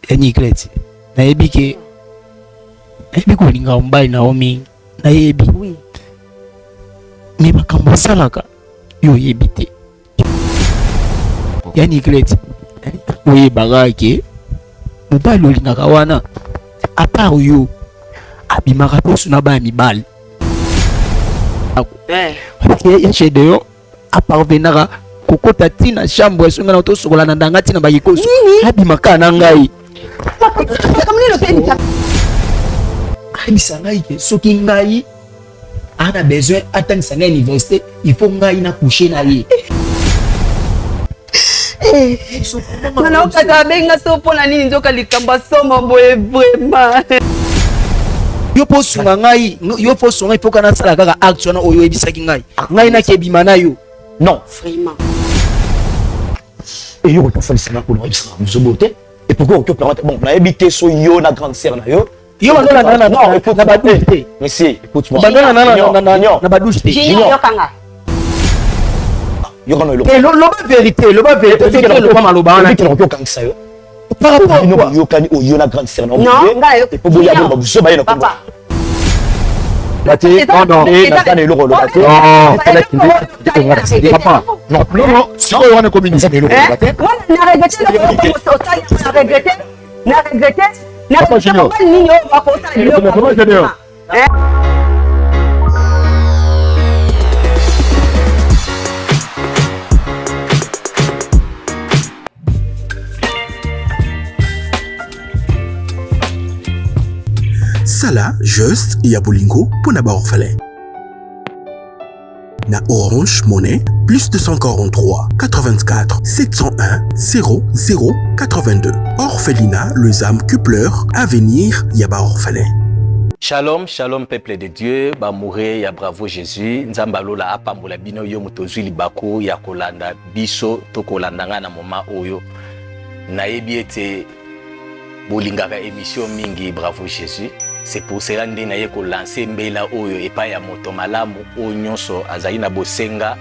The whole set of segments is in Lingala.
Ya Niclette, nayebi ke nayebi kolinga mobali na yo mingi, nayebi. Oui. Mais makambo asalaka yo oyebi te. Ya Niclette, oyebaka ke mobali olingaka wana à part yo abimaka mpe na bana mibali. Eh. Ya Gedeon aparvenaka kokota ntina chambre soki ngai na tosokola na ndanga ntina bakikoso abimaka na ngai ayebisa ngai ke soki ngai ana besoin atangisa ngai université, il faut ngai na couche na ye. Nga naokata abenga so mpo na nini nzoka likambo asoma boye vraiment. Yo mpo osunga ngai, yo mpo osunga ngai, mpo kana nasala kaka acte wana oyo oyebisaki ngai, ngai nakebima na yo. Non. Vraiment. Et yo kotosalisa nga kuna oyebisaka mozobo te. Et pourquoi okoki permettre? Bon, nayebi te so yo na grande sœur na yo. Yo bandolanda Non, écoute, na badouche te. Monsieur, écoute-moi. Bandolanda Junior. na badouche te. Junior, yokanga. Yo kana eloko. Te, loba vérité, loba vérité, soki loba maloba wana. Oyebi ke nakoki okangisa yo. Par rapport à Bino quoi? boyokani oyo na grande sœur na yo. Non, ngai Et po boya bino babuzoba ye na kombo. Papa. Bate, non, non. Eh, naza na eloko oloba te. Non, papa. Non, non, non, sikoyo wana ekomi nini? Naza na eloko oloba te. Wana na regrete eloko osali, na regrete, na regrete, na Papa regrete Junior. mobali nini oyo bakosala biloko. Papa Junior. Eh? Sala geste ya bolingo mpo na baorphelin na Orange Money plus 243 84 701 00 82. Orphelinat Les âmes qui pleurent, avenir ya baorphelin. Shalom, shalom peuple de Dieu, bamoure ya Bravo Jésus, Nzambe alola apambola bino yo moto ozwi libaku ya kolanda biso to kolanda ngai na moma oyo. Nayebi ete bolingaka émission mingi Bravo Jésus. C'est pour cela nde naye kolancer mbela oyo epai ya moto malamu oyo nyonso azali na bosenga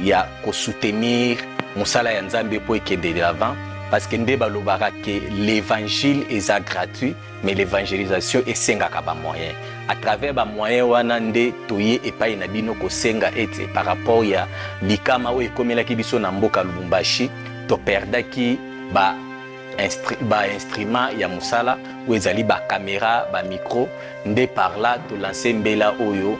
ya kosoutenir mosala ya Nzambe po ekende de l'avant, parce que nde balobaka ke l'évangile eza gratuit, mais l'évangélisation esengaka ba moyens. À travers ba moyens wana nde toye epai na bino kosenga ete par rapport ya likama oyo ekomelaki biso na mboka Lubumbashi, toperdaki ba instrument ya mosala oyo ezali ba caméra, ba micro. Nde par là tolancer mbela oyo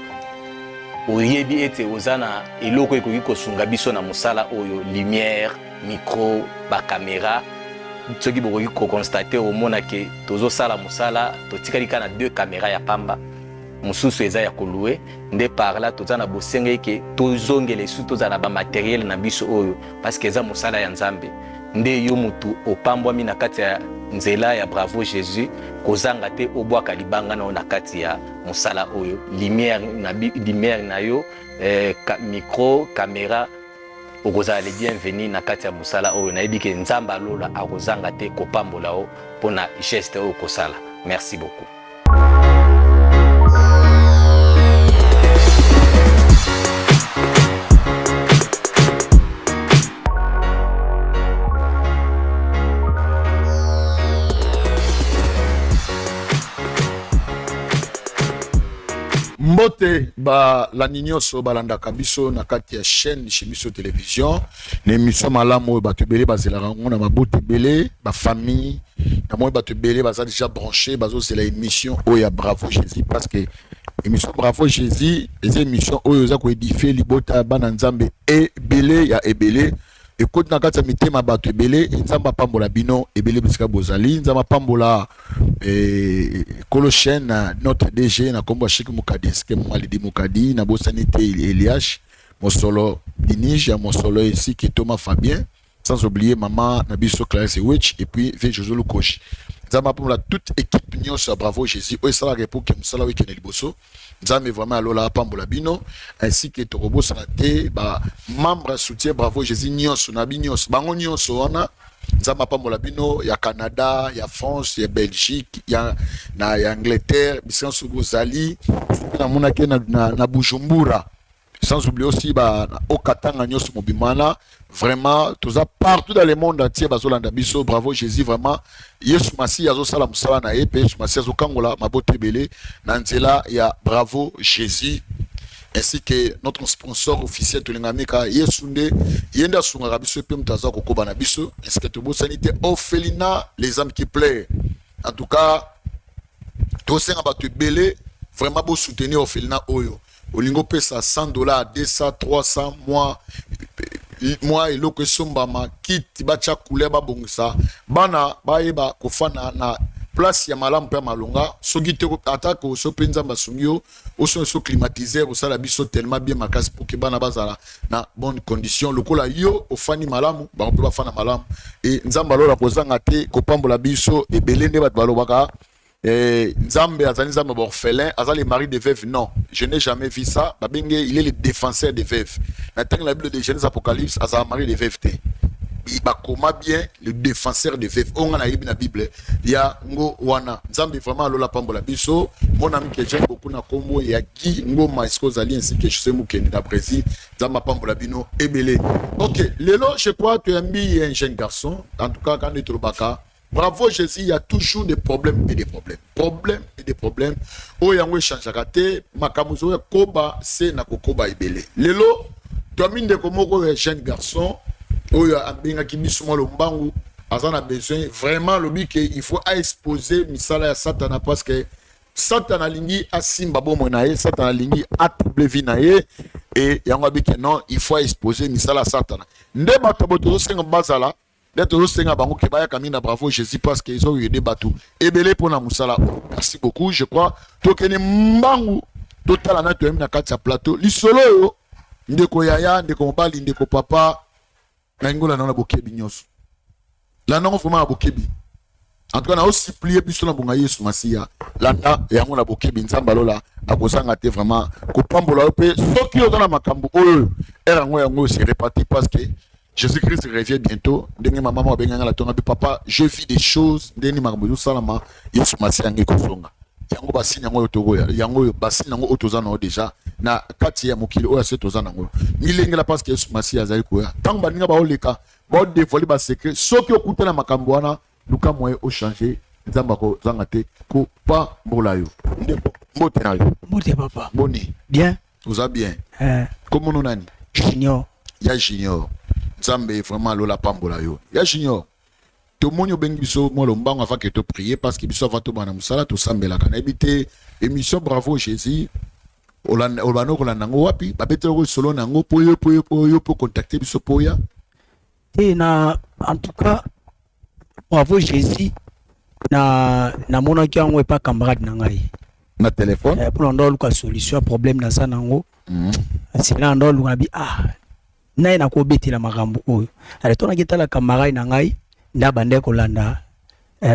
oyebi ete oza na eloko ekoki kosunga biso na mosala oyo, lumière, micro, ba caméra. Soki bokoki koconstater, omona ke tozosala mosala, totikali kaka na deux caméra ya pamba, mosusu eza ya kolouer. Nde par là toza na bosenga eke tozongela esu tozala na bamatériel na biso oyo, parce que eza mosala ya Nzambe. Nde yo mutu opambwami na kati ya nzela ya Bravo Jésus, kozanga te obwaka libanga na yo na kati ya mosala oyo, lumière na, lumière na yo, micro, caméra, okozala le bienvenu na kati ya mosala oyo. Nayebi ke Nzambe alola akozanga te kopambola yo mpona geste oyo kosala. Merci beaucoup. Mbote balandi nyonso balandaka biso na kati ya chaîne chez biso télévision na émission malamu oyo bato ebele bazelaka yango na mabote ebele, bafamille namoni bato ebele baza déjà branché, bazozela émission oyo ya Bravo Jésus, parce que émission Bravo Jésus eza émission oyo eza koédifier libota ya bana Nzambe ebele ya ebele, ekoti na kati ya mitema bato ebele. Nzambe apambola bino ebele bisika bozali. Nzambe apambola kolo chaîne, notre DG na kombo ya Chik Mukadi, eske Malidi Mukadi, nabosani te Elias Mosolo, Dinige ya Mosolo, esiki Thomas Fabien, sans oublier maman na biso Clarisse Witch et puis Ve José Lukoshi. Nzambe apambola toute équipe nyonso ya Bravo Jésus oyo esalaka epoke mosala oyo ekende liboso. Nzambe vraiment alola apambola bino, ainsi que tokobosana te ba membre ya soutien Bravo Jésus nyonso na bi nyonso bango nyonso wana. Nzambe apambola bino ya Canada, ya France, ya Belgique, ya na ya Angleterre, bisika nyonso bozali. Namonaki na Bujumbura. Sans oublier aussi ba Okatanga nyonso mobimana. Vraiment, toza partout dans le monde entier bazolanda biso. Bravo Jésus, vraiment. Yesu Masiya azosala mosala na ye pe Yesu Masiya azokangola mabota ebele na nzela ya Bravo Jésus ainsi que notre sponsor officiel tolingamika Yesu nde ye nde asungaka biso pe moto aza kokoba na biso ainsi que tobosani te orphelinat les âmes qui pleurent. En tout cas, tosenga bato ebele vraiment bo soutenir orphelinat oyo. Olingi opesa 100 $, 200, 300, mwa mwa eloko esombama, kiti batya couleur, babongisa, bana bayeba kofanda na place ya malamu mpe ya malonga. Soki te, atako so mpe Nzambe asungi yo, osomba so climatiseur, osala biso tellement bien makasi pour que bana bazala na bonne condition. Lokola yo ofandi malamu, bango mpe bafanda malamu. E Nzambe alola kozanga te kopambola biso ebele. Nde bato balobaka Nzambe azali Nzambe orphelin, aza le mari des veuves. Non, je n'ai jamais vu ça. Babenge, il est le défenseur des veuves. Na ntango la Bible de Genèse, Apocalypse, aza mari des veuves te. Bakoma bien le défenseur des veuves. Oyo nga nayebi na Bible ya ngo wana. Nzambe vraiment alola pambola biso. Mon ami que j'aime beaucoup na kombo ya Guy Ngoma esiko ozali, ainsi que José Mukende na Brésil, Nzambe apambola bino ebele. Ok, lelo je crois toyambi un jeune garçon. En tout cas, quand tolobaka Bravo Jésus, il y a toujours des problèmes et des problèmes. Problèmes et des problèmes. Oyo yango echangeaka te, makambo oyo koba se na kokoba ebele. Lelo, toyambi ndeko moko ya jeune garçon oyo abengaki biso mwa lombangu, aza na besoin vraiment, alobi ke il faut aexposer misala ya Satana parce que Satan alingi asimba bomoi na ye, Satan alingi atrouble vie na ye. E yango abi ke non, il faut exposer misala ya Satana. Nde bato boye tozosenga bazala, nde tozosenga bango ke bayaka mingi na Bravo Jésus parce que ezoyede bato ebele mpona mosala. Merci beaucoup. Je crois tokende mbangu, totala na toyemi na kati ya plateau lisolo oyo. Ndeko yaya, ndeko mobali, ndeko papa, nalingi olanda na bokebi nyonso. Landa yango vraiment na bokebi. En tout cas, naosupplie biso na bonga Yesu Masiya, landa yango na bokebi. Nzambe alola akozanga te vraiment kopambola yo. Mpe soki oza na makambo oyo ere yango, yango c'est reparti parce que Jésus Christ revient bientôt. Ndenge mama moko abenganga na tonga mpe: "Papa, je vis des choses." Ndenge makambo ezosalama, Yesu Masiya yango ekozonga, yango basini yango oyo tokoya, yango oyo basini yango oyo toza nango déjà na kati ya mokili oyo ase toza nango milengela parce que Yesu Masiya azali koya. Ntango baninga baoleka, baodévoile basecret, soki okutana makambo wana, luka moyen ochange. Nzambe akozanga te kopambola yo. Ndeko, mbote na yo. Mbote, papa. Boni? Bien. Oza bien? Eh. Komono nani? Junior. Ya Junior, Nzambe vraiment alola pambola yo. Ya Junior, tomoni obengi biso mwa lombango avant ke toprier parce que biso avant tobanda mosala tosambelaka. Nayebi te, émission Bravo Jésus, olanda kolanda yango wapi? Babetelako lisolo na yango mpo yo mpo yo mpo yo mpo contacte biso mpo ya Te, na en tout cas Bravo Jésus na namonaki yango epa camarade na ngai. Na telefone? Eh, mpona ndo oluka solution ya problème naza nango. Asila ndo oluka na bi ah naye nakobetela makambo oyo. Ale to naki tala camarade na ngai nde abandaki kolanda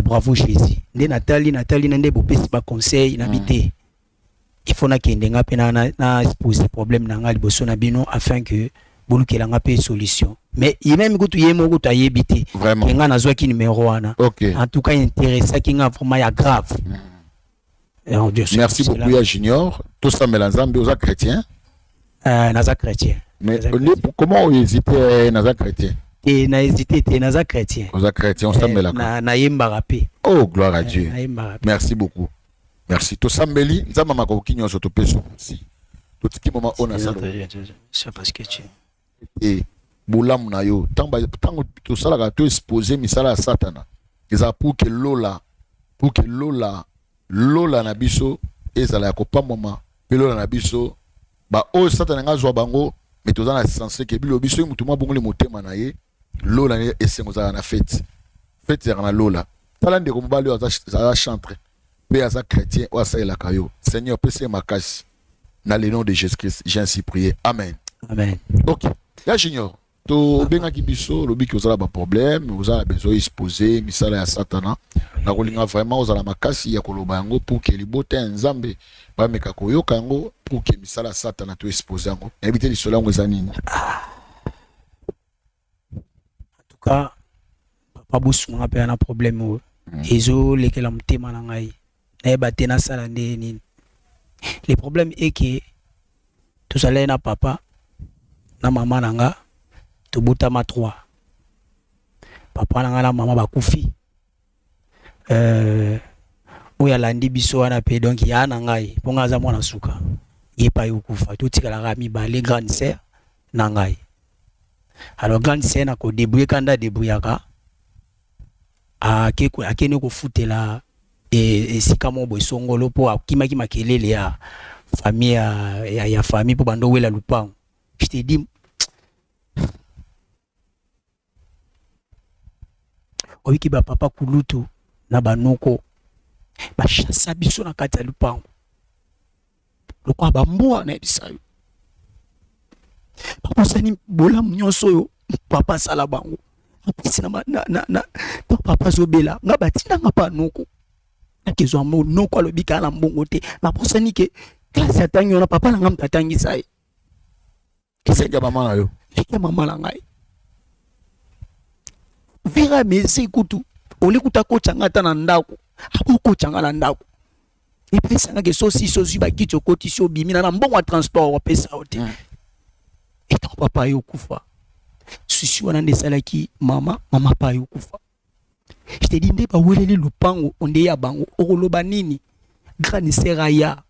Bravo Jésus. Nde natali natali na nde bopesi baconseil na bi te, il faut nakende nga mpe na expose problème na ngai liboso na bino afin que bolukela nga mpe solution. Mais ye même kutu, ye moko kutu ayebi te Vraiment. ke nga nazwaki numéro wana. En tout cas, intéressaki nga vraiment ya grave. Et en Dieu, c'est Merci pour beaucoup. cela. Ya Junior, tosambela Nzambe. Oza chrétien? Naza chrétien. Mais Naza comment ohésite naza chrétien? Te, na hésité te, naza chrétien. Oza chrétien, osambelaka? Nayembaka mpe. Oh, gloire à Dieu. Nayembaka mpe. Merci beaucoup, merci. Tosambeli. Nzambe makoki nyonso, topesi merci. Totiki moma oyo na sala. C'est parce que tu Ete bolamu na yo. Ntango tosalaka to expose misala ya Satana, ezala pour que lola, lola na biso ezala ya kopambwama mpe lola na biso, baoyo Satana nga azwa bango. Me toza na sense ke bilo biso motu mwa bongoli motema na ye, lola na ye esengo ezalaka na fête, fête ezalaka na lola. Tala ndeko mobali oyo aza chantre mpe aza chrétien oyo asalelaka yo. Seigneur, pesa ye makasi. Na le nom de Jésus Christ j'ai ainsi prié, amen. Amen. Ok, ya Junior, tobengaki biso, olobiki ozala baproblème, oza na besoin expose misala ya Satana. Nakolinga vraiment ozala makasi ya koloba yango pour ke libota ya Nzambe bameka koyoka yango, pour ke misala ya Satana to expose yango. Nayebi te lisolo yango eza nini. En tout cas, papa, bosunga mpe na problème oyo ezolekela motema na ngai. Nayeba te nasala nde nini. Le problème est que Tozalaki na papa na mama na nga, tobotama 3. Papa na nga na mama bakufi. Euh, oyo alandi biso wana pe donc ya na ngai mpo ngai aza mwana suka ye pa yokufa totikalaka mibale grande sœur na ngai alors grande sœur na kodebrouille kanda adebrouillaka akende kofutela esika moko boye songolo mpo akimaki makelele ya famille ya, ya, ya famille mpo bando wela lupango je te dis oyiki ba papa kulutu na banoko bachassa biso na kati ya lupango lokola bambwa nayebisa yo babosani bolamu nyonso oyo papa asala bango apesi na, na, na, na, to papa azobela nga batindanga mpa noko nakezwa mbo noko alobi kaka na mbongo te nabosani ke klase atangi wana papa na nga moto atangisa ye Leki ya mama na yo. Leki ya mama na ngai. Vera mesi kutu oli kuta akotya ngai ata na ndako akokotya ngai na ndako epesa ngai ke sosi sozwi bakiti okotisi obimi na na mbongo ya transport wapesa yo te hmm. etango papa ye okufa susi wana nde esalaki mama mama pa ye okufa Je te dis nde baweleli lupango onde ya bango okoloba nini grande sœur aya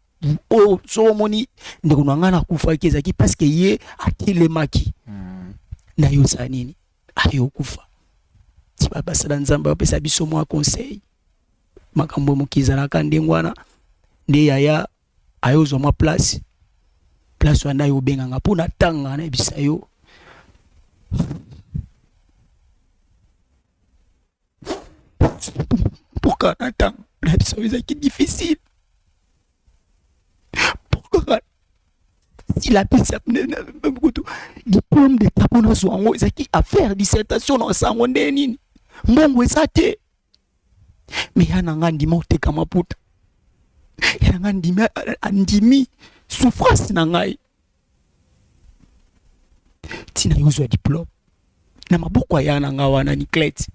oyo soki omoni ndeko na ngai nakufaki ezalaki parce que ye atelemaki hmm. na yo osala nini aye okufa ti basala nzambe bapesa biso mwa conseil makambo mokili ezalaka ndenge wana nde yaya aye ozwa mwa place place wana aye obenga nga mpo natanga nayebisa yo mpoka natanga nayebisa yo ezalaki difficile mpoka silapisa kutu diplôme d'état mpo nazwa yango ezalaki affaire dissertation na osango nde nini mbongo eza te me ya na nga andima oteka maputa ya na nga andimi andimi souffrance na ngai ntina yo ozwa diplôme na maboko ya na nga wana niclete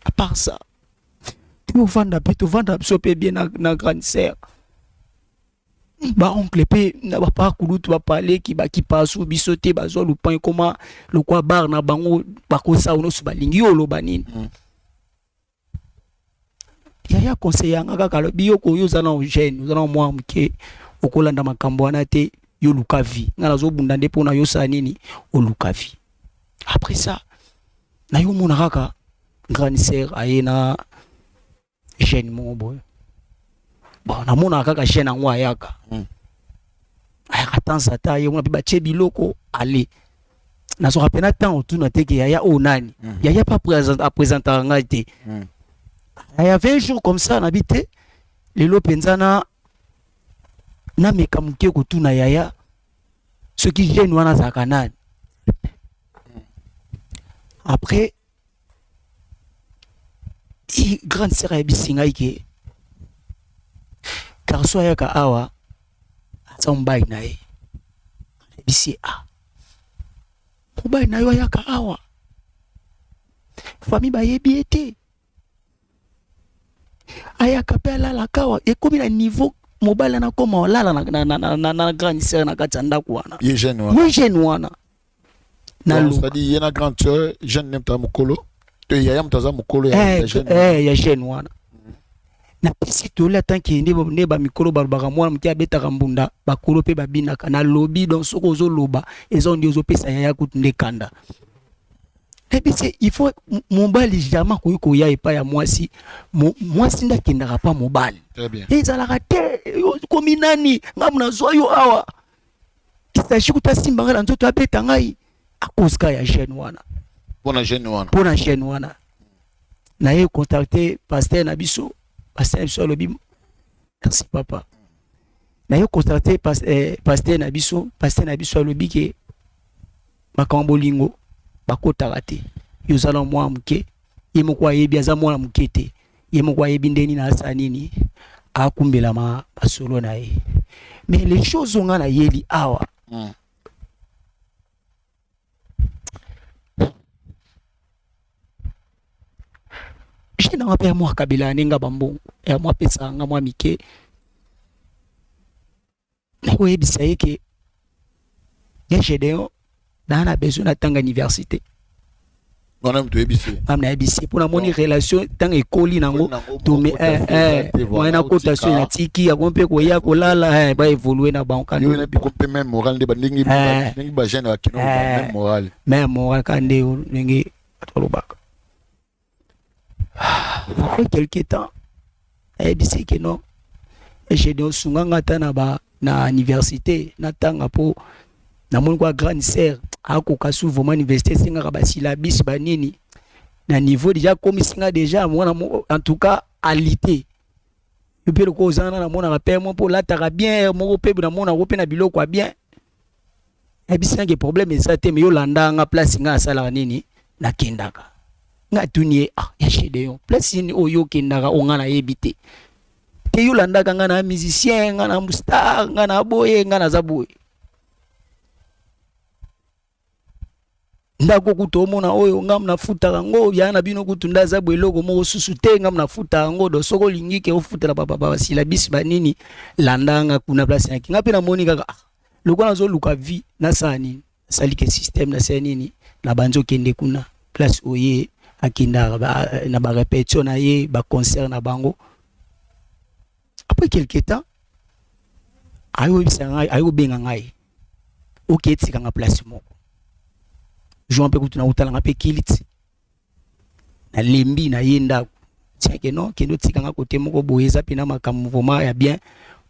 à part ça tovanda mpe tovanda biso mpe bien na, na grande sœur ba oncle pe na ba pa kulutu ba paleki ba kipasu biso te bazwa lupan ekoma lokwa bar na bango bakosa nyonso balingi yo oloba nini mm. yaya conseil yanga kaka alobi yo koyo oza na jeune oza na mwa moke okolanda makambo wana te yo luka vie ngai nazobunda nde mpona yosala nini oluka vie après ça nayo omona kaka grande sœur aye na jeune moko boye bon namonaka kaka jeune yango ayaka mm. ayaka temps ata ye kuna mpe batie biloko ale nazwaka mpena ntango otuna te ke yaya oyo nani mm. yaya mpe apresentaka ngai te mm. aya 20 jours comme ça nabi te lelo mpenza na nameka moke kotuna yaya soki jeune wana azalaka nani après ti grande sœur ayebisi ngai ke garçon ayaka awa aza mobali na ye ayebisi ye ah mobali na yo ayaka awa famille bayebi ye te ayaka mpe alalaka awa ekomi na niveau mobali wana akoma olala na, na, na, na, na grande sœur na kati ya ndako wana ye jeune wana ye jeune wana na c'est-à-dire ye na grande sœur jeune nde moto aza mokolo to yaya moto aza mokolo ya eh, jeune eh, ya jeune wana napesi toli atanke nde nde bamikolo balobaka mwana moke abetaka mbunda bakolo mpe babinaka nalobi donc soki ozoloba eza nde ozopesa yaya kutu nde kanda ebisi il faut mobali jamais akoki koya epai ya mwasi mwasi nde akendaka pa mobali ezalaka te okomi nani ngambo nazwa yo awa il s'agit kuta asimba ngai na nzoto abeta ngai à cause ka ya jeune wana mpona jeune wana mpona jeune wana naye contacter pasteur na biso pasteur na biso alobi merci papa naye contacter eh, pasteur na biso pasteur na biso alobi ke makambo bolingo bakotaka te yo oza na mwana moke ye moko ayebi aza mwana moke te ye moko ayebi nde nini asala nini akumbela ma masolo na ye mais les choses oyo ngai nayeli awa mm. je nanga mpe ya mwa akabela ndenge bambongo ya mwa apesaka nga mwa mike nakoyebisa ye ke Ye Gédéon, naa na besoin natanga université. Wana moto oyebisi ye? Ngam nayebisi ye mpo namoni relation ntango ekoli nango. Ekoli nango, tome moko kota so eza te, moyen voilà, nakota so otika. natiki yango mpe koya kolala baévolue na bango Yo kando. nayebi ko mpe même moral nde bandenge ndenge bajeune bakino même moral. Même moral kaka nde ndenge bato balobaka. Après quelque temps, ayebisi ke non, Gédéon, osunga nga ata na ba na université natanga, mpo namoni kwa grande sœur akoka su vraiment université, esengaka basyllabus banini na niveau déjà akomisi nga déjà mwana en tout cas alité. Yo mpe lokola oza wana, namonaka mpe mo mpo olataka bien moko mpe namonaka mpe na biloko ya bien. Ayebisi nga ke problème eza te, mais yolanda nga place nga asalaka nini, nakendaka. Nga atuni ye: ah, ya Gédéon, place nini oyo okendaka oyo nga nayebi te? Te, yolandaka nga na musicien, nga na star, nga na boye, nga naza boye. Ndako kutu omona oyo ngam nafutaka yango, ya na bino kutu nde aza boye, eloko moko susu te, ngam nafutaka yango. Do soki olingi ke ofutela basyllabus banini, landa nga kuna place naki. Nga mpe namoni kaka, ah, lokola nazoluka vie, nasala nini? Nasali ke système, nasala nini, na banzi okende kuna place oye akendaka na barépétition na ye, baconcert na bango. Après quelque temps, ayoyebisa ngai, ayobenga ngai: oke etikanga place moko. Jour mpe kutu nautalanga mpe kiliti, nalembi na ye ndako tiake non, kende otikanga kote moko boye, eza mpena makambo vraiment ya bien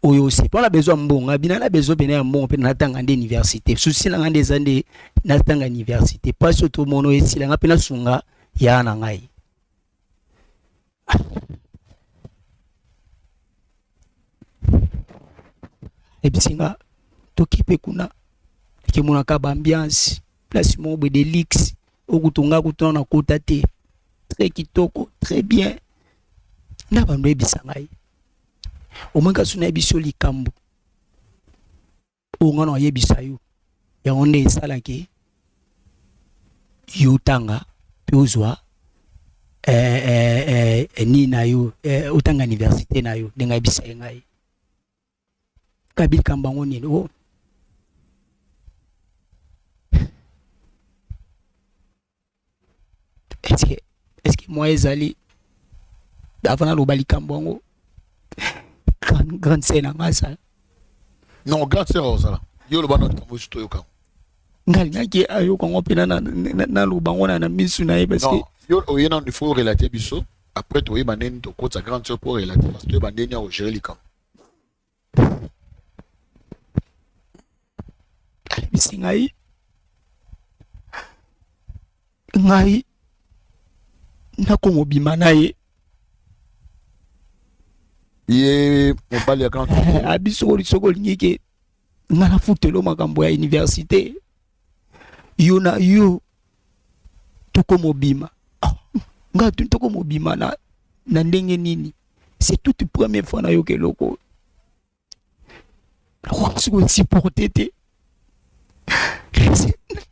oyo osi mpo na besoin ya mbongo. Abina na besoin pena ya mbongo mpe natanga nde université. Souci na nga nde eza nde natanga université, mpasi oyo tomona oyo esilanga mpe nasunga ya na ngai. Ebisi nga toki mpe kuna, ekemonaka baambiance place moko boye de luxe, okutu nga kutu na nakota te, très kitoko, très bien. Nda bando oyebisa ngai omoi kasi nayebi yo likambo oyo nga na oyebisa yo, yango nde esalaki yo tanga mpe ozwa nini na yo, otanga université na yo. Ndenge ayebisa ye ngai kabi likambo yango nini o est-ce que moi ezali avant naloba likambo yango, grande sœur na ngai azala? Non, grande sœur ozala, yo oloba na likambo oyo toyoka. Ngai alingaki ayoka yango mpena naloba yango na misu na ye parce que Non, yo oye nano, il faut relater biso, après toyeba ndeni tokotisa grande sœur po relater, parce que toyeba ndeni ya kogérer likambo. Ayebisi ngai, ngai nakomobima na ye. Ye mobali ya grande sœur? Abi soki olingi ke ngai nafutela makambo ya université, yo na yo tokomobima. Ah, ngai tokomobima na ndenge nini? C'est toute première fois nayoka eloko oyo, soki osupporte te,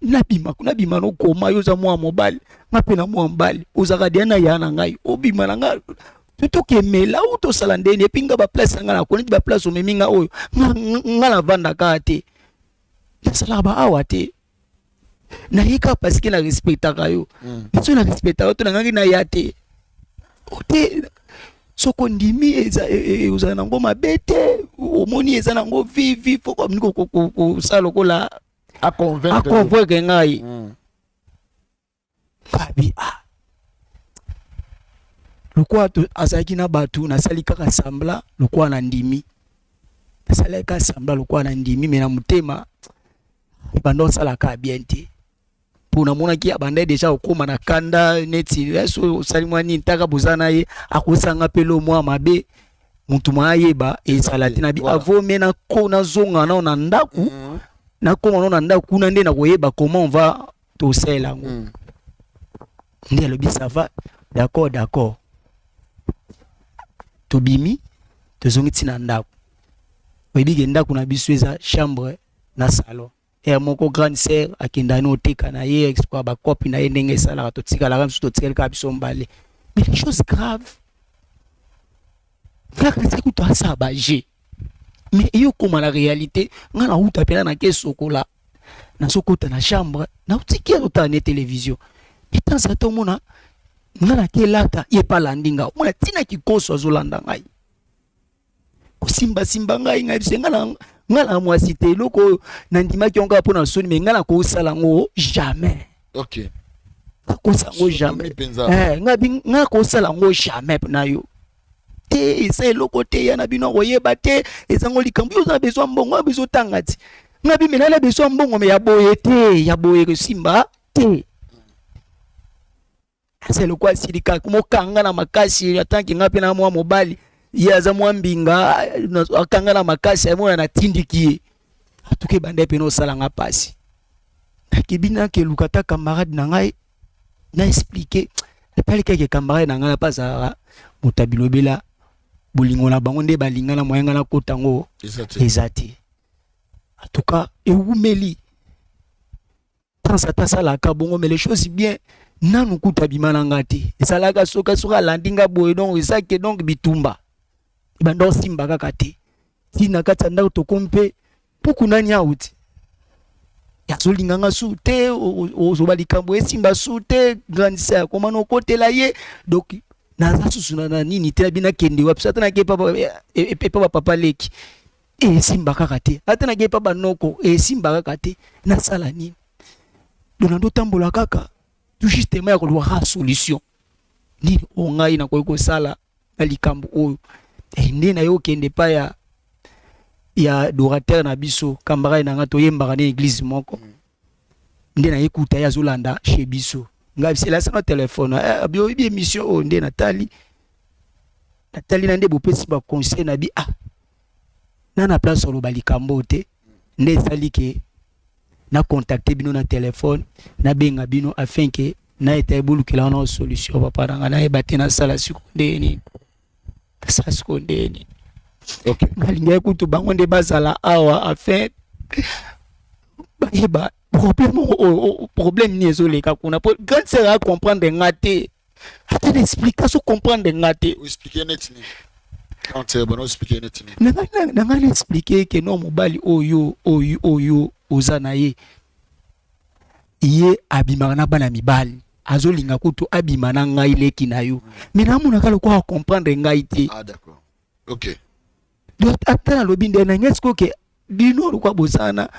nabima, nabima nokoma. Yo oza mwana mobali, nga mpe na mwana mobali, ozalaka dia na ya na ngai, obima na ngai tokemela ou tosala ndeni? Et puis nga baplace na ngai nakoni baplace omemi nga oyo, nga navandaka te, nasalaka ba awa te, naye kaka parce que na respectaka yo. So na respectaka yo to nangaki naya te te. Soki ondimi ozala nango mabe te, omoni eza nango vivi, fo kosala lokola aconvaincre aconvaincre ngai. Kabi ah, lokola azalaki na bato, nasali kaka semblant lokola na ndimi, nasalaki kaka semblant lokola na ndimi, mais na motema ebanda osalaka bien te, mpo namonaki abandaki déjà kokóma na kanda neti so osali mwa nini, taka boza na ye, akosanga mpe lo mwa mabe, motu mwa ayeba ezala te. Nabi avome nako nazonga nao na ndako, nakóma nao na ndako kuna nde nakoyeba comment on va tosalela yango. Nde alobi: ça va, d'accord, d'accord. Tobimi, tozongi ntina ndako. Oyebi ke ndako na biso eza chambre na salon. Ere moko grande sœur akendani oteka na ye expo bakopi na ye, ndenge esalaka, totikalaka biso, totikali kaka biso mibale. Mais les choses grave kaka se kutu asala baje, mais eyokoma na réalité, nga nauta mpena nake sokola. Nazokota na chambre, nautiki azotala ne télévision. Etanza tomona nga nakelata, ye mpe alandi nga, omona ntina kikoso azolanda ngai, kosimbasimba ngai. Ngai biso, nga na mwasi te. Eloko oyo nandimaki yango kaka mpo na soni, mais ngai nakosala yango jamais. Nakosala yango jamais. Eh, nga nakosala yango jamais na yo te. Eza eloko te ya na bino, akoyeba te. Ezango likambo yo oza na besoin mbongo, oyo besoin otanga ti nga bimela na besoin mbongo, mais ya boye te, ya boye kosimba te. Asa eloko asilika mokanga na makasi, atanke nga mpe na mwa mobali, ye aza mwa mbinga, akanga na makasi, amona natindiki ye. Atuka ebanda mpe nosalanga mpasi. Nakebi, nakeluka ata camarade na ngai na expliquer. Etali kaka camarade na ngai mpe azalaka moto abilobela bolingo na bango nde balingana, moyen ngai nakota yango eza te. En tout cas ewumeli temps ata asalaka bongo, mais les choses bien, nanu kutu abima na nga te. Ezalaka soki soki alandi nga boye, donc eza ke donc bitumba ebanda osimba kaka te. Ntina kati ya ndako tokomi mpe puku nani auti azolinga nga su te, ozoba likambo esimba su te. Grande sœur akoma nokotela ye, donc naza susu na nini te. Nabi nakende wapi? So ata nake epa bapapa leki, esimba kaka te. Ata nake epa banoko, esimba kaka te. Nasala nini? Donc nandotambola kaka tout justement ya koluka solution nini oyo ngai nakoki kosala na likambo oyo. Nde na yo okende epai ya adorateur na biso, camarade na nga, toyembaka na église moko. Nde nayekuta ye azolanda chez biso. Ngai biselasa na telefone, oyebi émission oyo? Nde natali, natali na nde bopesi baconseil na bi ah na place oloba likambo te. Nde esali ke na contacte bino na telefone, nabenga bino afin ke nayeta ebolukela wana solution. Papa na ngai, nayeba te nasala siko ndenge nini, nasala siko ndenge nini. Nalingaki kutu bango nde bazala awa afin bayeba problème oyo, problème nini ezoleka kuna, po grande sœur acomprendre nga te. Ata na explication comprendre nga te. Na ngai na expliquer ke no mobali oyo oyo oyo oza na ye, ye abimaka na bana mibali, azolinga kutu abima na ngai leki na yo, mais namonaka lokola acomprendre ngai te. Ah, d'accord, ok. Donc ata nalobi nde na ngai sikoyo ke bino lokwa bozana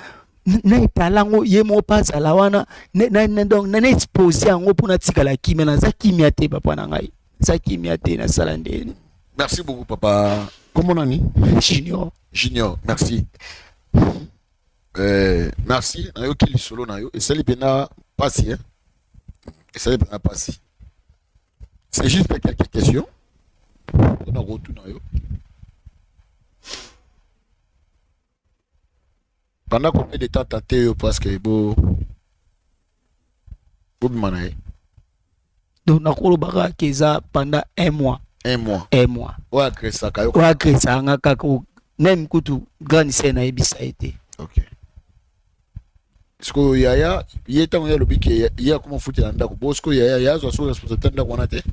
na etala yango, ye moko mpe azala wana, donc na expose yango mpona tikala kimia. Naza kimia te, papa na ngai, naza kimia te. Nasala ndeni? Merci beaucoup, papa. Comment nani? Junior. Junior, merci. Merci. Nayoki lisolo na yo, esali mpena pasi, hein? Esali mpena pasi. C'est juste quelques questions mpona kotuna yo. Pendant combien de temps tate yo parce que bo bobima na ye? Donc nakolobaka ke eza pendant un mois. Un mois? Un mois. Oyo agressaka yo? Oyo agressaka nga kaka, même kutu grande sœur nayebisa ye te. Ok. Sikoyo yaya ye, ntango ye alobi ke ye akoma futela ndako bo, sikoyo yaya ye azwa so responsabilité ndako wana te?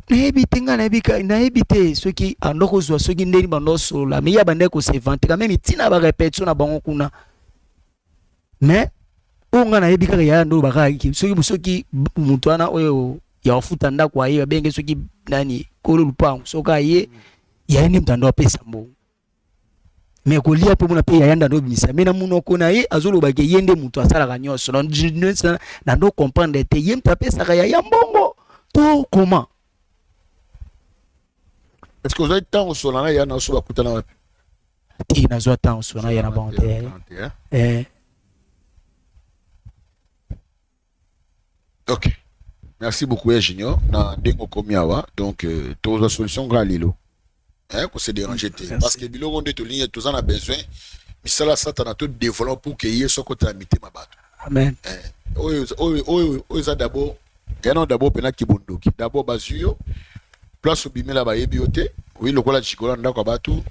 Nayebi te, ngai nayebi, nayebi te soki ando kozwa, soki ndeni bando osolola, mais ya bandaki kose vanter quand même ntina barépétition na bango kuna. Mais oyo ngai nayebi kaka, yaya ndo olobaka soki moto wana oyo ya kofuta ndako aye, babenge soki nani, kolo lupango, soki aye, yaya nde moto ando apesa mbongo. Mais kolia mpe mona mpe yaya ndando obimisa, mais na monoko na ye azoloba ke ye nde moto asalaka nyonso. Na ndo comprendre te, ye moto apesaka yaya mbongo to comment? Est ce que ozali ntango osola na ya na so, bakutana wapi? Te, nazwa ntango osola na ya na bango te. Eh. Ok, merci beaucoup ya Junior na ndenge okomi awa. Donc tozwa solution kaka lelo, hein, kose déranger te, parce que biloko nde tolingi, toza na besoin misala Satana to développe pour que ye soko otala mitema bato. Amen. Eh, oyo oyo oyo oyo eza d'abord yana d'abord mpena kibondoki. D'abord bazwi yo place obimela, bayebi yo te, oyi lokola jikola na ndako ya bato,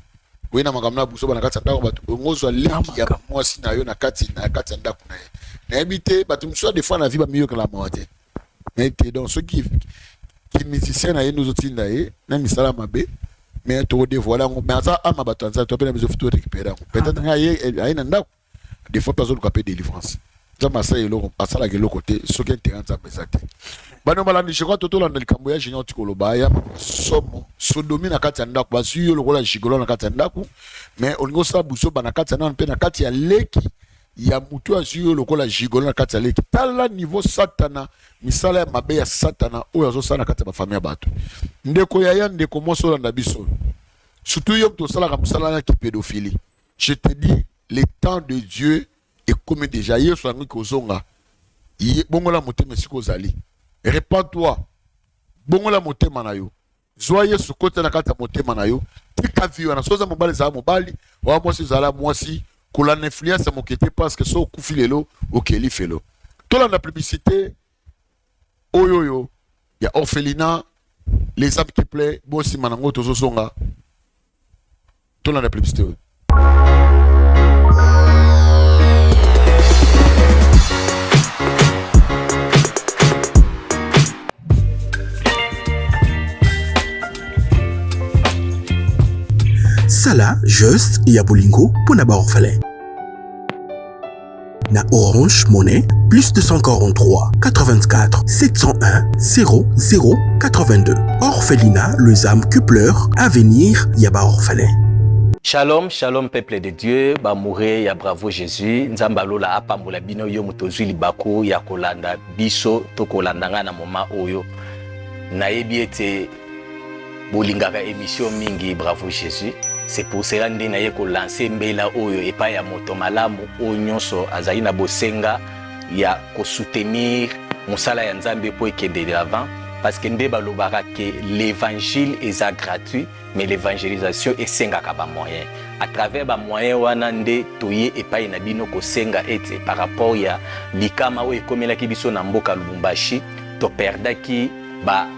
oyi na makambo na buso na kati ya ndako ya bato. Bongo ozwa leki ya mwasi na yo na kati ya ndako na ye. Nayebi te, bato mosusu des fois na vie bamiyokela mawa te, nayebi te. Donc soki kimusicien na ye nde ozotinda ye na misala mabe, mais tokodévoile yango. Mais aza ama bato ya Nzambe, to mpe na biso to récupérer yango. Peut-être ngai aye na ndako. Des fois mpe azoluka mpe délivrance. Nzambe asala eloko, asalaka eloko te soki intérêt Nzambe eza te. Bano balandi, je crois totolanda likambo ya Junior tikoloba ya somo sodomi na kati ya ndako, bazwi yo lokola gigolo na kati ya ndako, mais olingi osala buzoba na kati ya nano mpe na kati ya leki ya mutu azwi yo lokola gigolo na kati ya leki. Tala niveau Satana, misala ya mabe ya Satana oyo azosala na kati ya bafamille ya bato. Ndeko yaya, ndeko mwasi olanda biso, surtout yo moto osalaka mosala na kipédophilie, je te dis, le temps de Dieu ekomi déjà. Yesu yango kozonga ye, bongola motema esika ozali, repens-toi, bongola motema na yo, zwa Yesu, kota na kati ya motema na yo, tika vie wana. So oza mobali, ezala mobali, oya mwasi, ezala mwasi, kolanda influence ya moke te, parce que so okufi lelo, okeli felo. Tolanda publicité oyo oyo ya orphelinat Les Âmes qui Plaît. Bo nsima nango tozozonga. Tolanda publicité oyo. Sala geste ya bolingo mpo na baorphelin na Orange Money plus 243 84 701 00 82. Orphelinat Les Âmes qui pleurent, avenir ya baorphelin. Shalom, shalom peuple de Dieu, bamoure ya Bravo Jésus, Nzambe alola apambola bino yo moto ozwi libaku ya kolanda biso to kolanda ngai na moma oyo. Nayebi ete bolingaka émission mingi Bravo Jésus. C'est pour cela nde naye kolancer mbela oyo epai ya moto malamu oyo nyonso azali na bosenga ya kosoutenir mosala ya Nzambe mpo ekende de l'avant, parce que nde balobaka ke l'évangile eza gratuit, mais l'évangélisation esengaka bamoyen. À travers bamoyen wana nde toye epai na bino kosenga ete par rapport ya likama oyo ekomelaki biso na mboka Lubumbashi, toperdaki ba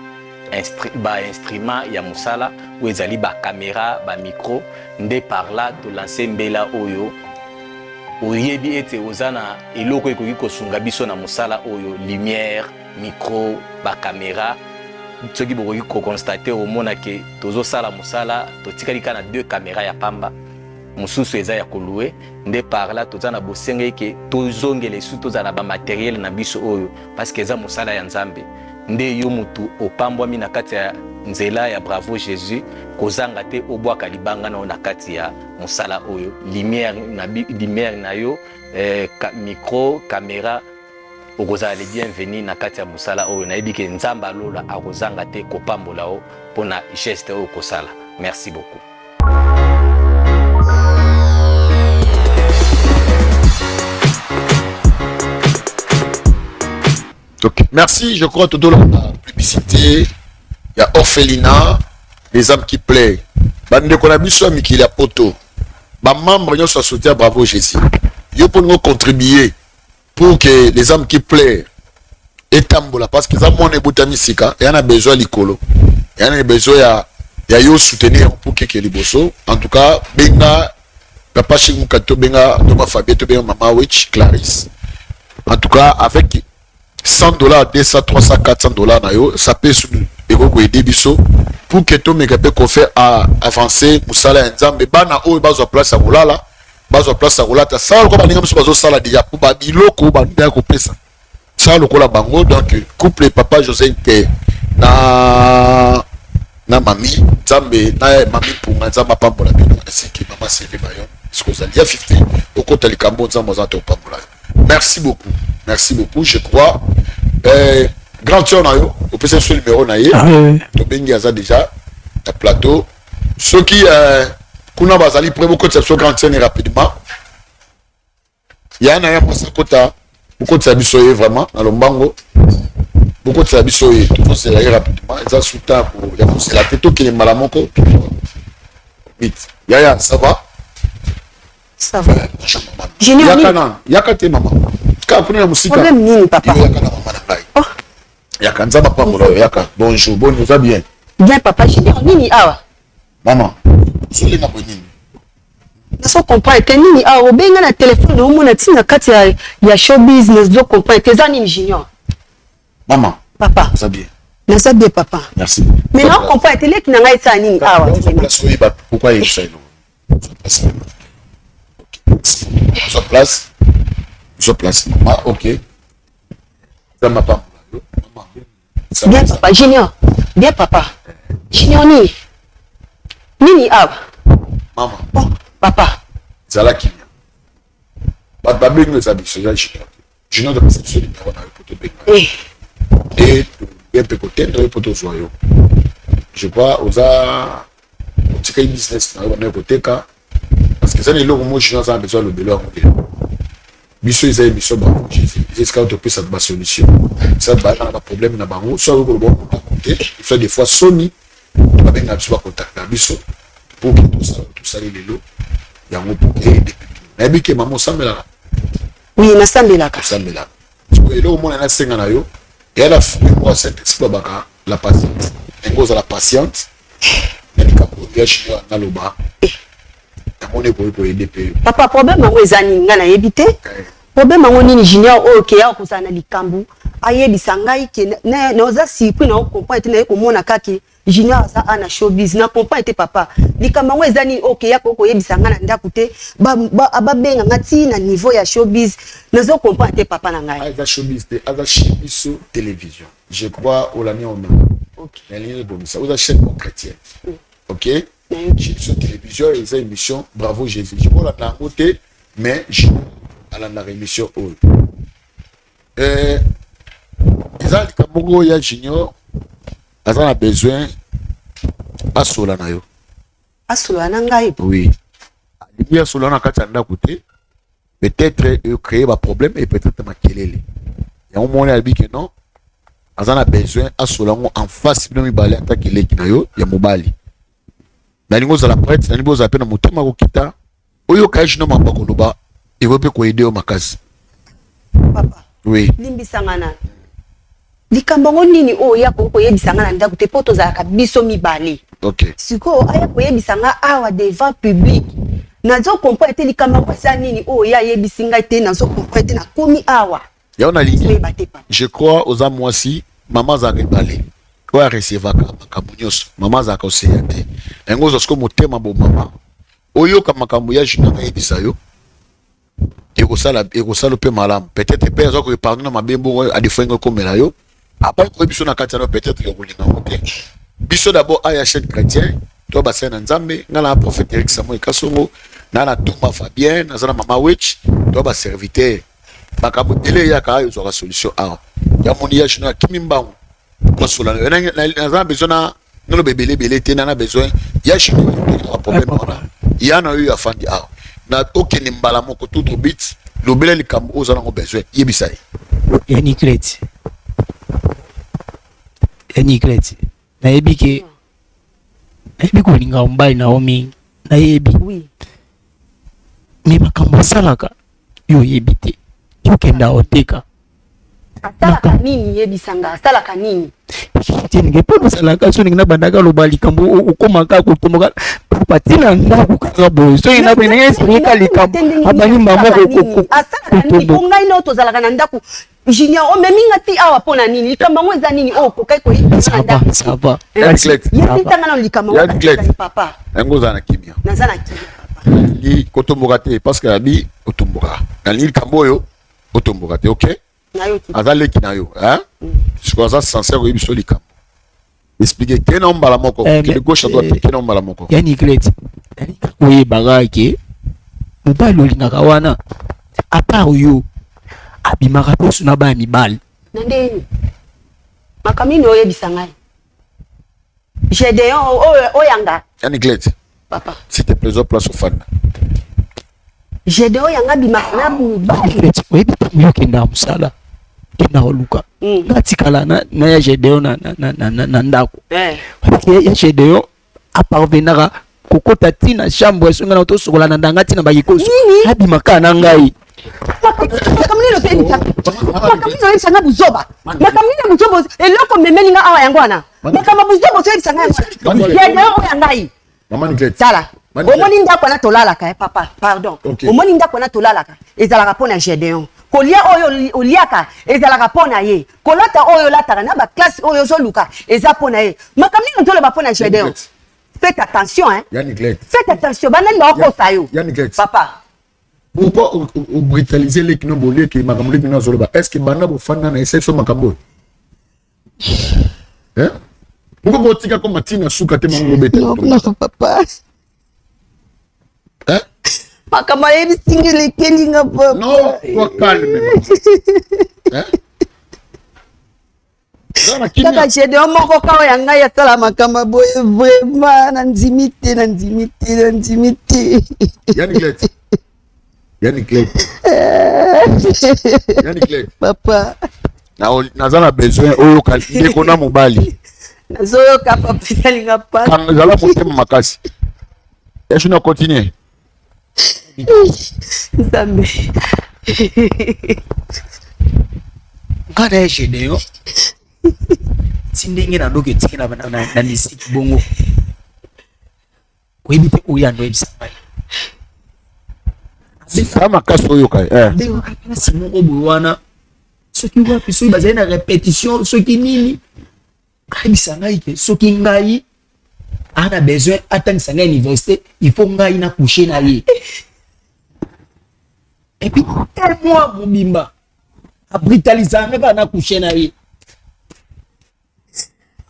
ba instrument ya mosala oyo ezali bacaméra, bamicro. Nde par là tolance mbela oyo. Oyebi ete oza na eloko ekoki kosunga biso na mosala oyo, lumière, micro, bacaméra. Soki bokoki koconstater, omona ke tozosala mosala, totikali kaka na deux caméra ya pamba, mosusu eza ya kolouer. Nde par là toza na bosenga eke tozongela esu, tozala na bamatériel na biso oyo, parce que eza mosala ya Nzambe. Nde yo mutu opambwami na kati ya nzela ya Bravo Jésus, kozanga te obwaka libanga na yo na kati ya mosala oyo, lumière na, lumière na yo, micro, caméra, okozala le bienvenu na kati ya mosala oyo. Nayebi ke Nzambe alola akozanga te kopambola yo mpona geste oyo kosala. Merci beaucoup. Ok, merci. Je crois tout la publicité. Il y a orphelinat, Les Âmes qui Plaît. Bandeko na biso ya mikili ya poto, bamembre nyonso ya soutien Bravo Jésus, yo mpo ningo contribuer pour que Les Âmes qui Plaît etambola, parce que eza mwana ebotami sika, eya na besoin ya likolo, eya na besoin ya yo soutenir pour keke liboso. En tout cas, benga papa Chik Mukati, tobenga Thomas Fabien, tobenga mama Witch Clarisse. En tout cas, avec 100 dollars, 200, 300, 400 dollars na yo, ça peut ekoki koaider biso pour que tomeka mpe kofaire avancer mosala ya Nzambe. Bana oyo bazwa place ya kolala, bazwa place ya kolata. Sala lokola baninga biso bazosala déjà po babiloko baninga ya kopesa, sala lokola bango. Donc couple papa José Nte na mami, Nzambe na mami Mpunga, Nzambe apambola bino, ainsi que mama Sylvie Bayon. Soki ozali ya 50, okota likambo, Nzambe aza te opambola yo. Merci beaucoup, merci beaucoup. Je crois grande sœur na yo opesa biso numéro na ye. Ah, oui, oui. Tobengi, aza déjà na plateau. Soki kuna bazali prêt, bokotisa biso grande sœur rapidement. Ya na ya mwasi akota, bokotisa biso ye vraiment na lombango, bokotisa biso ye, tozosela ye rapidement. Eza suta ya kosela te, tokende mbala moko vite. Yaya, ça va? Ça va. Bonjour, mama. Junior, yaka nini? Na yaka te mama, kaka kuna na mosika. Problème nini, papa? Yo yaka na mama na ngai. Oh. Yaka, Nzambe apambola yo, yaka. Bonjour, boni, oza bien? Bien, papa Junior, nini awa? Mama, ozolenga boye nini? Nazo comprendre te, nini awa? Obenga na telefone, omona ntina kati ya show business, nazo comprendre te, eza nini, Junior? Mama. Papa. Oza bien? Naza bien, papa. Merci. Mais na comprendre te, leki na ngai esala nini awa? Place oyeba pourquoi yebisa elo. Ozwa place. Zwa place mama, ok. Nzambe apambola yo. Mama. Bien papa Junior. Bien papa. Junior nini? Nini awa? Mama. Oh, papa. Zala kimia. Bato babengi eza biso eza Junior te. Junior topesa biso nimero na yo po tobenga. Eh. Et toye mpe kotendre yo po tozwa yo. Je crois oza otikali business na yo bandaki koteka parce que eza na eloko moko Junior aza na besoin alobelo yango lelo. Biso eza émission Bravo Jésus. Eza esika oyo topesaka ba solution. Eza bayaka na ba problème na bango soit okoki koloba okoka te, soit des fois soni babengaka biso bakontakta biso pour que tosala tosali lelo yango pour que eyede nayebi ke mama osambelaka. Oui, nasambelaka. Osambelaka. Sikoyo eloko mona nasenga na yo eya na fruit moko ya saint esprit babaka la patience. Yango ozala patiente na likambo ya junior naloba namoni ekoki koyede mpe yo. Papa, problème yango eza nini? Ngai nayebi te. Problème yango nini Junior oyo ke ya kozala na likambo ayebisa ngai ke naza surpris na comprendre te, naye komona kaka Junior aza a na showbiz na comprendre te papa. Likambo yango eza nini oyo ke ya koyebisa ngai na ndako te, babenga ngai ti na niveau ya showbiz, nazo comprendre te papa na ngai. Aza showbiz te, aza chez biso télévision. Je crois olani omema. Ok. Nalingi ebongisa oza chaîne bon chrétien. Ok. Chez biso télévision eza émission Bravo Jésus. Je crois olanda yango te mais alandaka émission oyo. Eza likambo moko ya Junior aza na besoin asola na yo. Asola na ngai? Oui. Alingi asola na kati ya ndako te. Peut-être créer ba problème et peut-être makelele. Yango moni alobi ke non, aza na besoin asola yango en face bino mibale ata keleki na yo ya mobali. Nalingi ozala prête, nalingi ozala pe na motema kokita. Oyoka ye Junior makambo akoloba ekoki mpe koyede yo makasi. Papa. Oui. Limbisa nga na likambo yango nini oyo ya koki koyebisa nga na ndako te mpo tozalaka biso mibale. Ok. Sikoyo aya koyebisa nga awa devant public. Nazo comprendre te likambo yango eza nini oyo ye ayebisi ngai te, nazo comprendre te nakomi awa. Yango nalingi. Nazoyeba te papa. Je crois oza mwasi, mama azalaka ebale. Oyo arecevaka makambo nyonso. Mama azalaka oseya te. Yango ozwa sikoyo motema bo mama. Oyoka makambo ya Junior ayebisa yo. Ekosala, ekosala pe malamu. Peut-être pe aza ko épargner na mabe mbongo a défaut ngo komela yo. Après ko biso na kati na peut-être ya kolinga ngo te. Biso d'abord aya chaîne chrétien, to ba na Nzambe, nga na prophète Eric Samuel Kasongo, na na Thomas Fabien, na za na Mama Witch, to ba serviteur. Makambo tele ya ka yo zwaka solution awa. Ya moni ya Junior kimi mbangu. Kosola na na za besoin na naloba ebele ebele te, na besoin ya Junior ba problème wana. Ya na yo afandi awa. Na okende mbala moko tout trop vite, lobela likambo oyo oza nango besoin, yebisa ye. Ya Niclette. Ya Niclette. Nayebi ke nayebi kolinga mobali na yo mingi. Nayebi. Oui. Mais makambo asalaka yo oyebi te. Yo kenda oteka. Asalaka nini? Yebisa nga, asalaka nini? Ndenge mpo osalaka so ndenge nabandaka loba likambo okomaka kotomboka papa ntina ndako kaka boye soki ndenge esengeka likambo abandi mama asalaka nini? Po ngai nao tozalaka na ndako Junior omemi nga ti awa mpo na nini? Likambo yango eza nini oyo okokaki koyebisa na ndako? Ça va. Yebisa nga nano likambo yango ezali papa. Yango oza na kimia. Naza na kimia papa. Nalingi kotomboka te parce que abi otomboka. Nalingi likambo oyo otomboka te, ok? Nayoki. Aza leki na yo, hein? Sikoyo aza sincère koyebi biso likambo. Expliquer ke na mbala moko, ke gauche à droite, ke na mbala moko. Ya Niclette, nalingi koyeba ke mobali olingaka wana à part yo abimaka mpe na bana mibali. Na ndeni makambo nini oyebisa ngai? Gédéon oyo oyanga. Ya Niclette. Papa. S'il te plaît, place ofanda. Gédéon yanga bimaka na mibali. Oyebi ntango yo okendaka mosala, okendaka koluka. Nga tikala na ya Gédéon na ndako. Ya Gédéon aparvenaka kokota ti na chambre soki nga na tosokola na ndanga ti na bakikoso. Abimaka na ngai. Makambo nini ozoyebisa? Makambo nini ozoyebisa nga buzoba? Makambo nini ya buzoba eloko omemeli nga awa yango wana? Makambo ya buzoba ozoyebisa nga yango wana? Gédéon oyo ya ngai. Maman Niclette. Tala. Omoni ndako wana tolalaka, papa, pardon. Omoni ndako wana tolalaka, ezalaka mpo na Gédéon. Kolia oyo oliaka ezalaka mpo na ye. Kolata oyo olataka na ba classe oyo ozoluka eza mpo na ye. Makambo nini ozoloba mpo na Gédéon? Faites attention, hein. Ya Niclette. Faites attention, banani bakokosa yo. Ya Niclette. Papa. Pourquoi obrutaliser leki no boleki makambo leki no azoloba? Est ce que banda bofanda na ese so makambo oyo? Hein? Pourquoi botika koma ntina suka te mango bobeta? Non, non, papa. Hein? Makambo ayebisi ngai elekeli nga papa. Non, toi calme. Hein? Kaka Gedeon moko kaka ya ngai asala makambo boye vraiment nandimi te, nandimi te, nandimi te. Yannick Yannick Yannick papa, naza na besoin oyoka ndeko na mobali. Nazoyoka papa, esalinga pasi. Zala motema makasi. Est-ce na continue? Nzambe. Nga na ye Gedeon ti ndenge nadoki etiki na, na, na, na misiki bongo oyebi te oyo ando oyebisa ngai. Sa makasi oyoka eh. Abengaka place moko boye wana soki wapi, soki bazali na répétition soki nini, ayebisa ngai ke soki ngai ana besoin atangisa ngai université, il faut ngai na coucher na ye. Et puis un mois mobimba abrutalisaka ngai kaka na coucher na ye.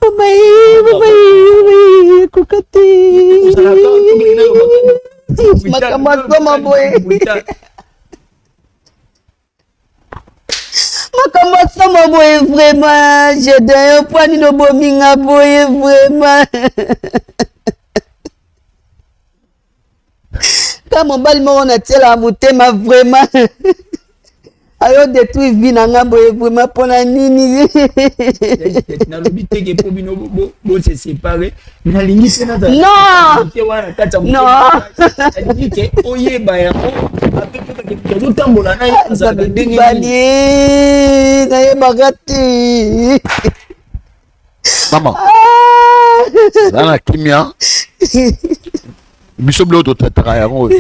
Mama ye, mama ye, ekoka te. Makambo asoma boye, makambo asoma boye vraiment. Gedeon, mpo nini obomi nga boye vraiment? Ka mobali moko natielaka motema vraiment, ayo détruire vie na nga boye vraiment, mpona nini? Nalobi teke mpo bino bose séparé, nalingi te nazala wana kati ya motema. Nalingi ke oyeba yango azotambola na ye azalaka ndenge nini, nayebaka te. Mama, za na kimia. Biso biloko totataka yango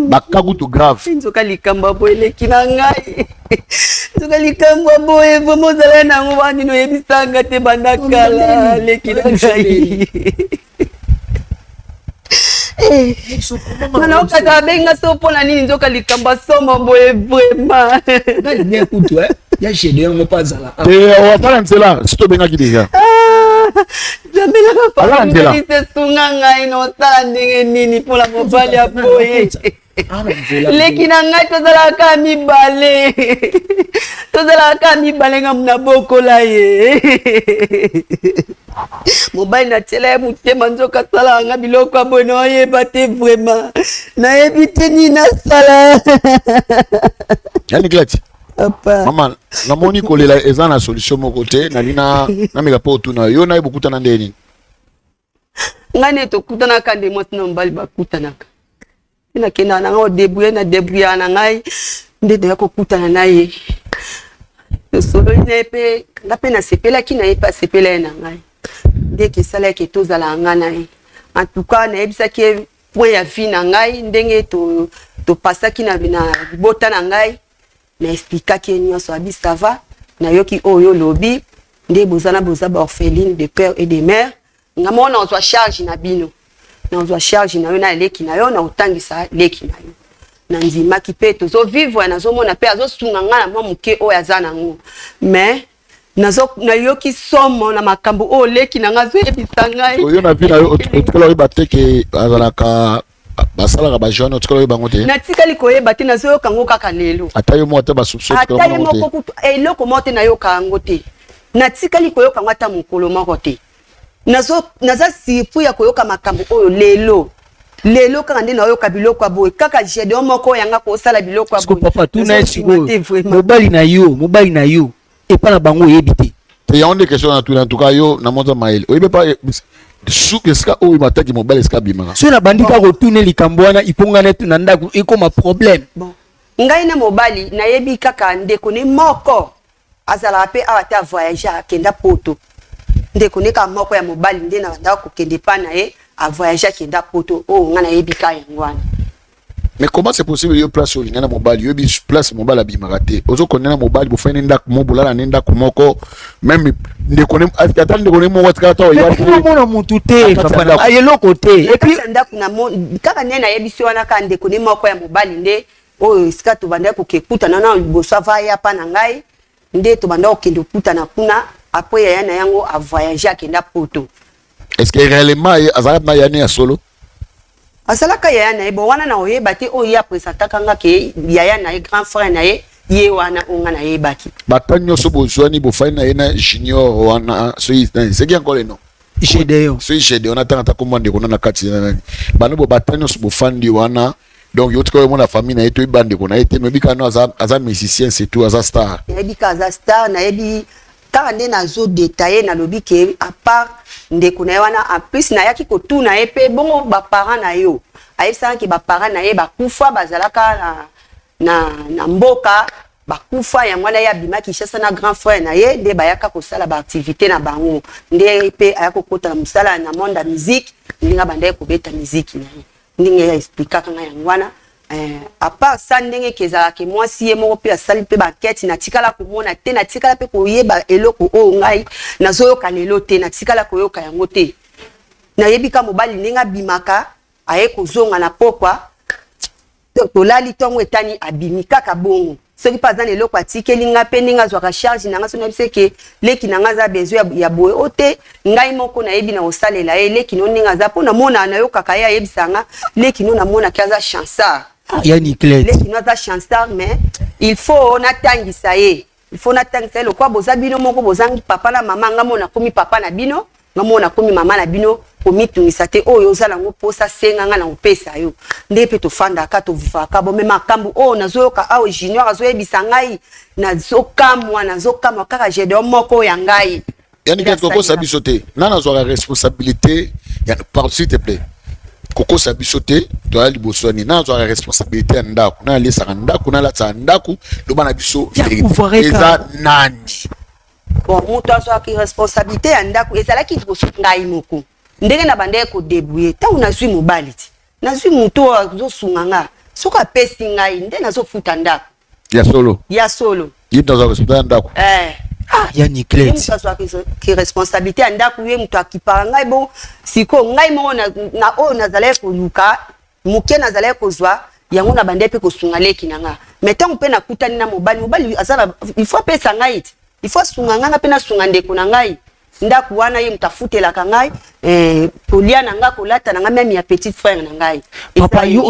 baka kutu grave. Nzoka likambo ya boye eleki na ngai, nzoka likambo ya boye vraiment ozala nango wana nini oyebisanga te banda kala, leki na ngai? Naokata abenga so mpona nini? Nzoka likambo asoma boye vraiment. Ngai kutu ya Gedeon yango mpo azala te, atala nzela si tobengaki déjà. Nzambe nanga, sunga ngai, nosala ndenge nini mpona mobali ya boye? Leki na ngai, tozalaka mibale, tozalaka mibale, ngambu nabokola ye. Mobali natiela ye motema, nzoka asalaka nga biloko ya boye. Naoyeba te vraiment, nayebi te nini nasala. Yani Gleti. Papa. Mama, namoni kolela eza na solution moko te. Nali na nameka mpo otuna yo naye bokutana nde nini? Ngai nde tokutanaka nde mwasi na mobali bakutanaka. Nakendaka na ngai odébrouille na débrouillaka na ngai nde toya kokutana na ye, tosololi na ye mpe nga mpe nasepelaki na ye mpe asepela ye na ngai. Ndeke esalaki tozala nga na ye. En tout cas nayebisaki ye point ya vie na ngai, ndenge topasaki to na libota na ngai. Na expliquaki ye nyonso. Abi ça va, nayoki oyo olobi, nde boza na boza baorpheline de père et de mère. Nga moko nazwa charge na bino, nazwa charge na yo na leki na yo, na kotangisa leki na yo. Nandimaki mpe tozovivre. Nazomona mpe azosunga nga na mwa moke oyo aza nango, mais nayoki somo na makambo oyo leki na nga azoyebisa ngai. Oyo na vie na yo otikala oyeba te ke azalaka basalaka bajeune? Otikala oyeba yango te? Natikali koyeba te, nazoyoka yango kaka lelo. Ata yo moko, ata basoupçon? Ata ye moko kutu eloko moko te, nayoka yango te, natikali koyoka yango ata mokolo moko te. Naza surpris ya koyoka makambo oyo lelo, lelo kaka nde nayoka biloko ya boye. Kaka Gedeon moko yanga kosala biloko ya boye. Papa, tuna ye sikoyo, mobali na yo, mobali na yo epa na bango oyebi te? Te, yango nde question na tuna. En tout cas yo na monza mayele, oyebi pa suki esika oyo mataki mobali esika abimaka? Soki nabandi kaka kotuna likambo wana, iponga netu na ndako ekoma problème. Bon, ngai na mobali nayebi kaka ndeko ne moko azalaka mpe awa te, avoyage, akenda Poto. Ndeko ne kaka moko ya mobali nde na bandaka kokende epa na ye, avoyage, akenda Poto. Oyo ngai nayebi kaka yango wana. Mais comment c'est possible, yo place olinga na mobali, yoyebi place mobali abimaka te, ozokende na mobali, bofai ne ndako moko, bolala ne ndako moko, même ndeko ne, ata ndeko ne moko atikala ta oya te? Omona mutu te papa, eloko te. Et puis ndako na kaka nde nayebisi wana, kaka ndeko ne moko ya mobali nde. Oyo esika tobandaki kokekutana na liboso ava aya pa na ngai, nde tobanda kokende kokutana kuna. Après, yaya na yango avoyage, akenda Poto. Est ce que réellement azalaka na yani ya solo? Azalaka yaya na ye. Bon, wana na oyeba te. Oyo ye apresentaka nga ke yaya na ye, grand frère na ye, ye wana oyo nga nayebaki. Bata nyonso bozwani, bofai na ye na Junior wana, soki c'est encore le nom? Gédéon. Soki Gédéon, natanga ta kombo ndeko na kati na nani bano bo. Bata nyonso bofandi wana, donc yo tika omona famille na ye, toyeba ndeko na ye te. Mebi kaka no aza musicien, c'est tout, aza star. Nayebi kaka aza star. Nayebi kaka nde nazodétailler. Nalobi ke à part ndeko na ye wana, en plus nayaki kotuna ye mpe bongo baparent na yo, ayebisaka ke baparent na ye bakufa, bazalaka na mboka, bakufa. Yango wana ye abima Kinshasa na grand frère na ye, nde bayaka kosala baactivité na bango, nde mpe aya kokota na mosala na monde ya musique, ndenge abandaki kobeta musique na ye, ndenge ye aexplikaka ngai yango wana. À part ça, ndenge ke ezalaka, mwasi ye moko mpe asali mpe baenquête, natikala komona te, natikala mpe koyeba eloko oyo ngai nazoyoka lelo te, natikala koyoka yango te. Nayebi ka mobali ndenge abimaka, aye kozonga na pokwa, tolali, ntongo etani abimi kaka bongo. Soki mpe aza na eloko atikeli nga mpe, ndenge azwaka charge na nga, so nayebisi ke leki na nga aza besoin ya boye, o te, ngai moko nayebi na kosalela ye. Leki no ndenge aza, mpo namona, nayokaka ye ayebisa nga, leki no namonaki aza chansard. Ya Niclete. Leki no aza chansard, mais il faut natangisa ye, il faut natangisa ye. Lokwa boza bino moko, bozangi papa na mama, nga mo nakomi papa na bino, nga mo nakomi mama na bino. Komitungisa te, oyo oza nango mposa, senga nga na kopesa yo. Nde mpe tofandaka, tovivaka bo. Me makambo oyo nazoyoka awa, Junior azoyebisa ngai, nazokamwa, nazokamwa kaka Gedeon moko ya ngai. Yani kati kokosa biso te. Nani azwaka responsabilité ya, pardon, s'il te plaît, kokosa biso te. Toya liboso ya nini? Nani azwaka responsabilité ya ndako? Nani alesaka ndako? Nani alatisaka ndako? Loba na biso vérité, eza nani? Bon, moto azwaki responsabilité ya ndako ezalaki liboso ngai moko. Ndenge na bandaki kodébrouiller, ntango nazwi mobali ti nazwi motu oyo azosunga nga, soki apesi ngai nde nazofuta ndako. Ya solo? Ya solo. Ye moto azwaka responsabilité ya ndako? Eh. Ah, ya Ye Niclete. moto azwaki responsabilité ya ndako, ye moto akipaka ngai. Bon, sikoyo ngai moko na oyo nazalaki koluka moke, nazalaki kozwa yango na bandaki mpe kosunga leki na nga. Mais ntango mpe nakutani na mobali, mobali aza na, il faut apesa ngai ti, il faut asunga ngai, nga mpe nasunga ndeko na ngai. Ndako wana, ye moto afutelaka ngai, kolia na ngai, kolata na ngai, même ya petit frère na ngai. Papa, yo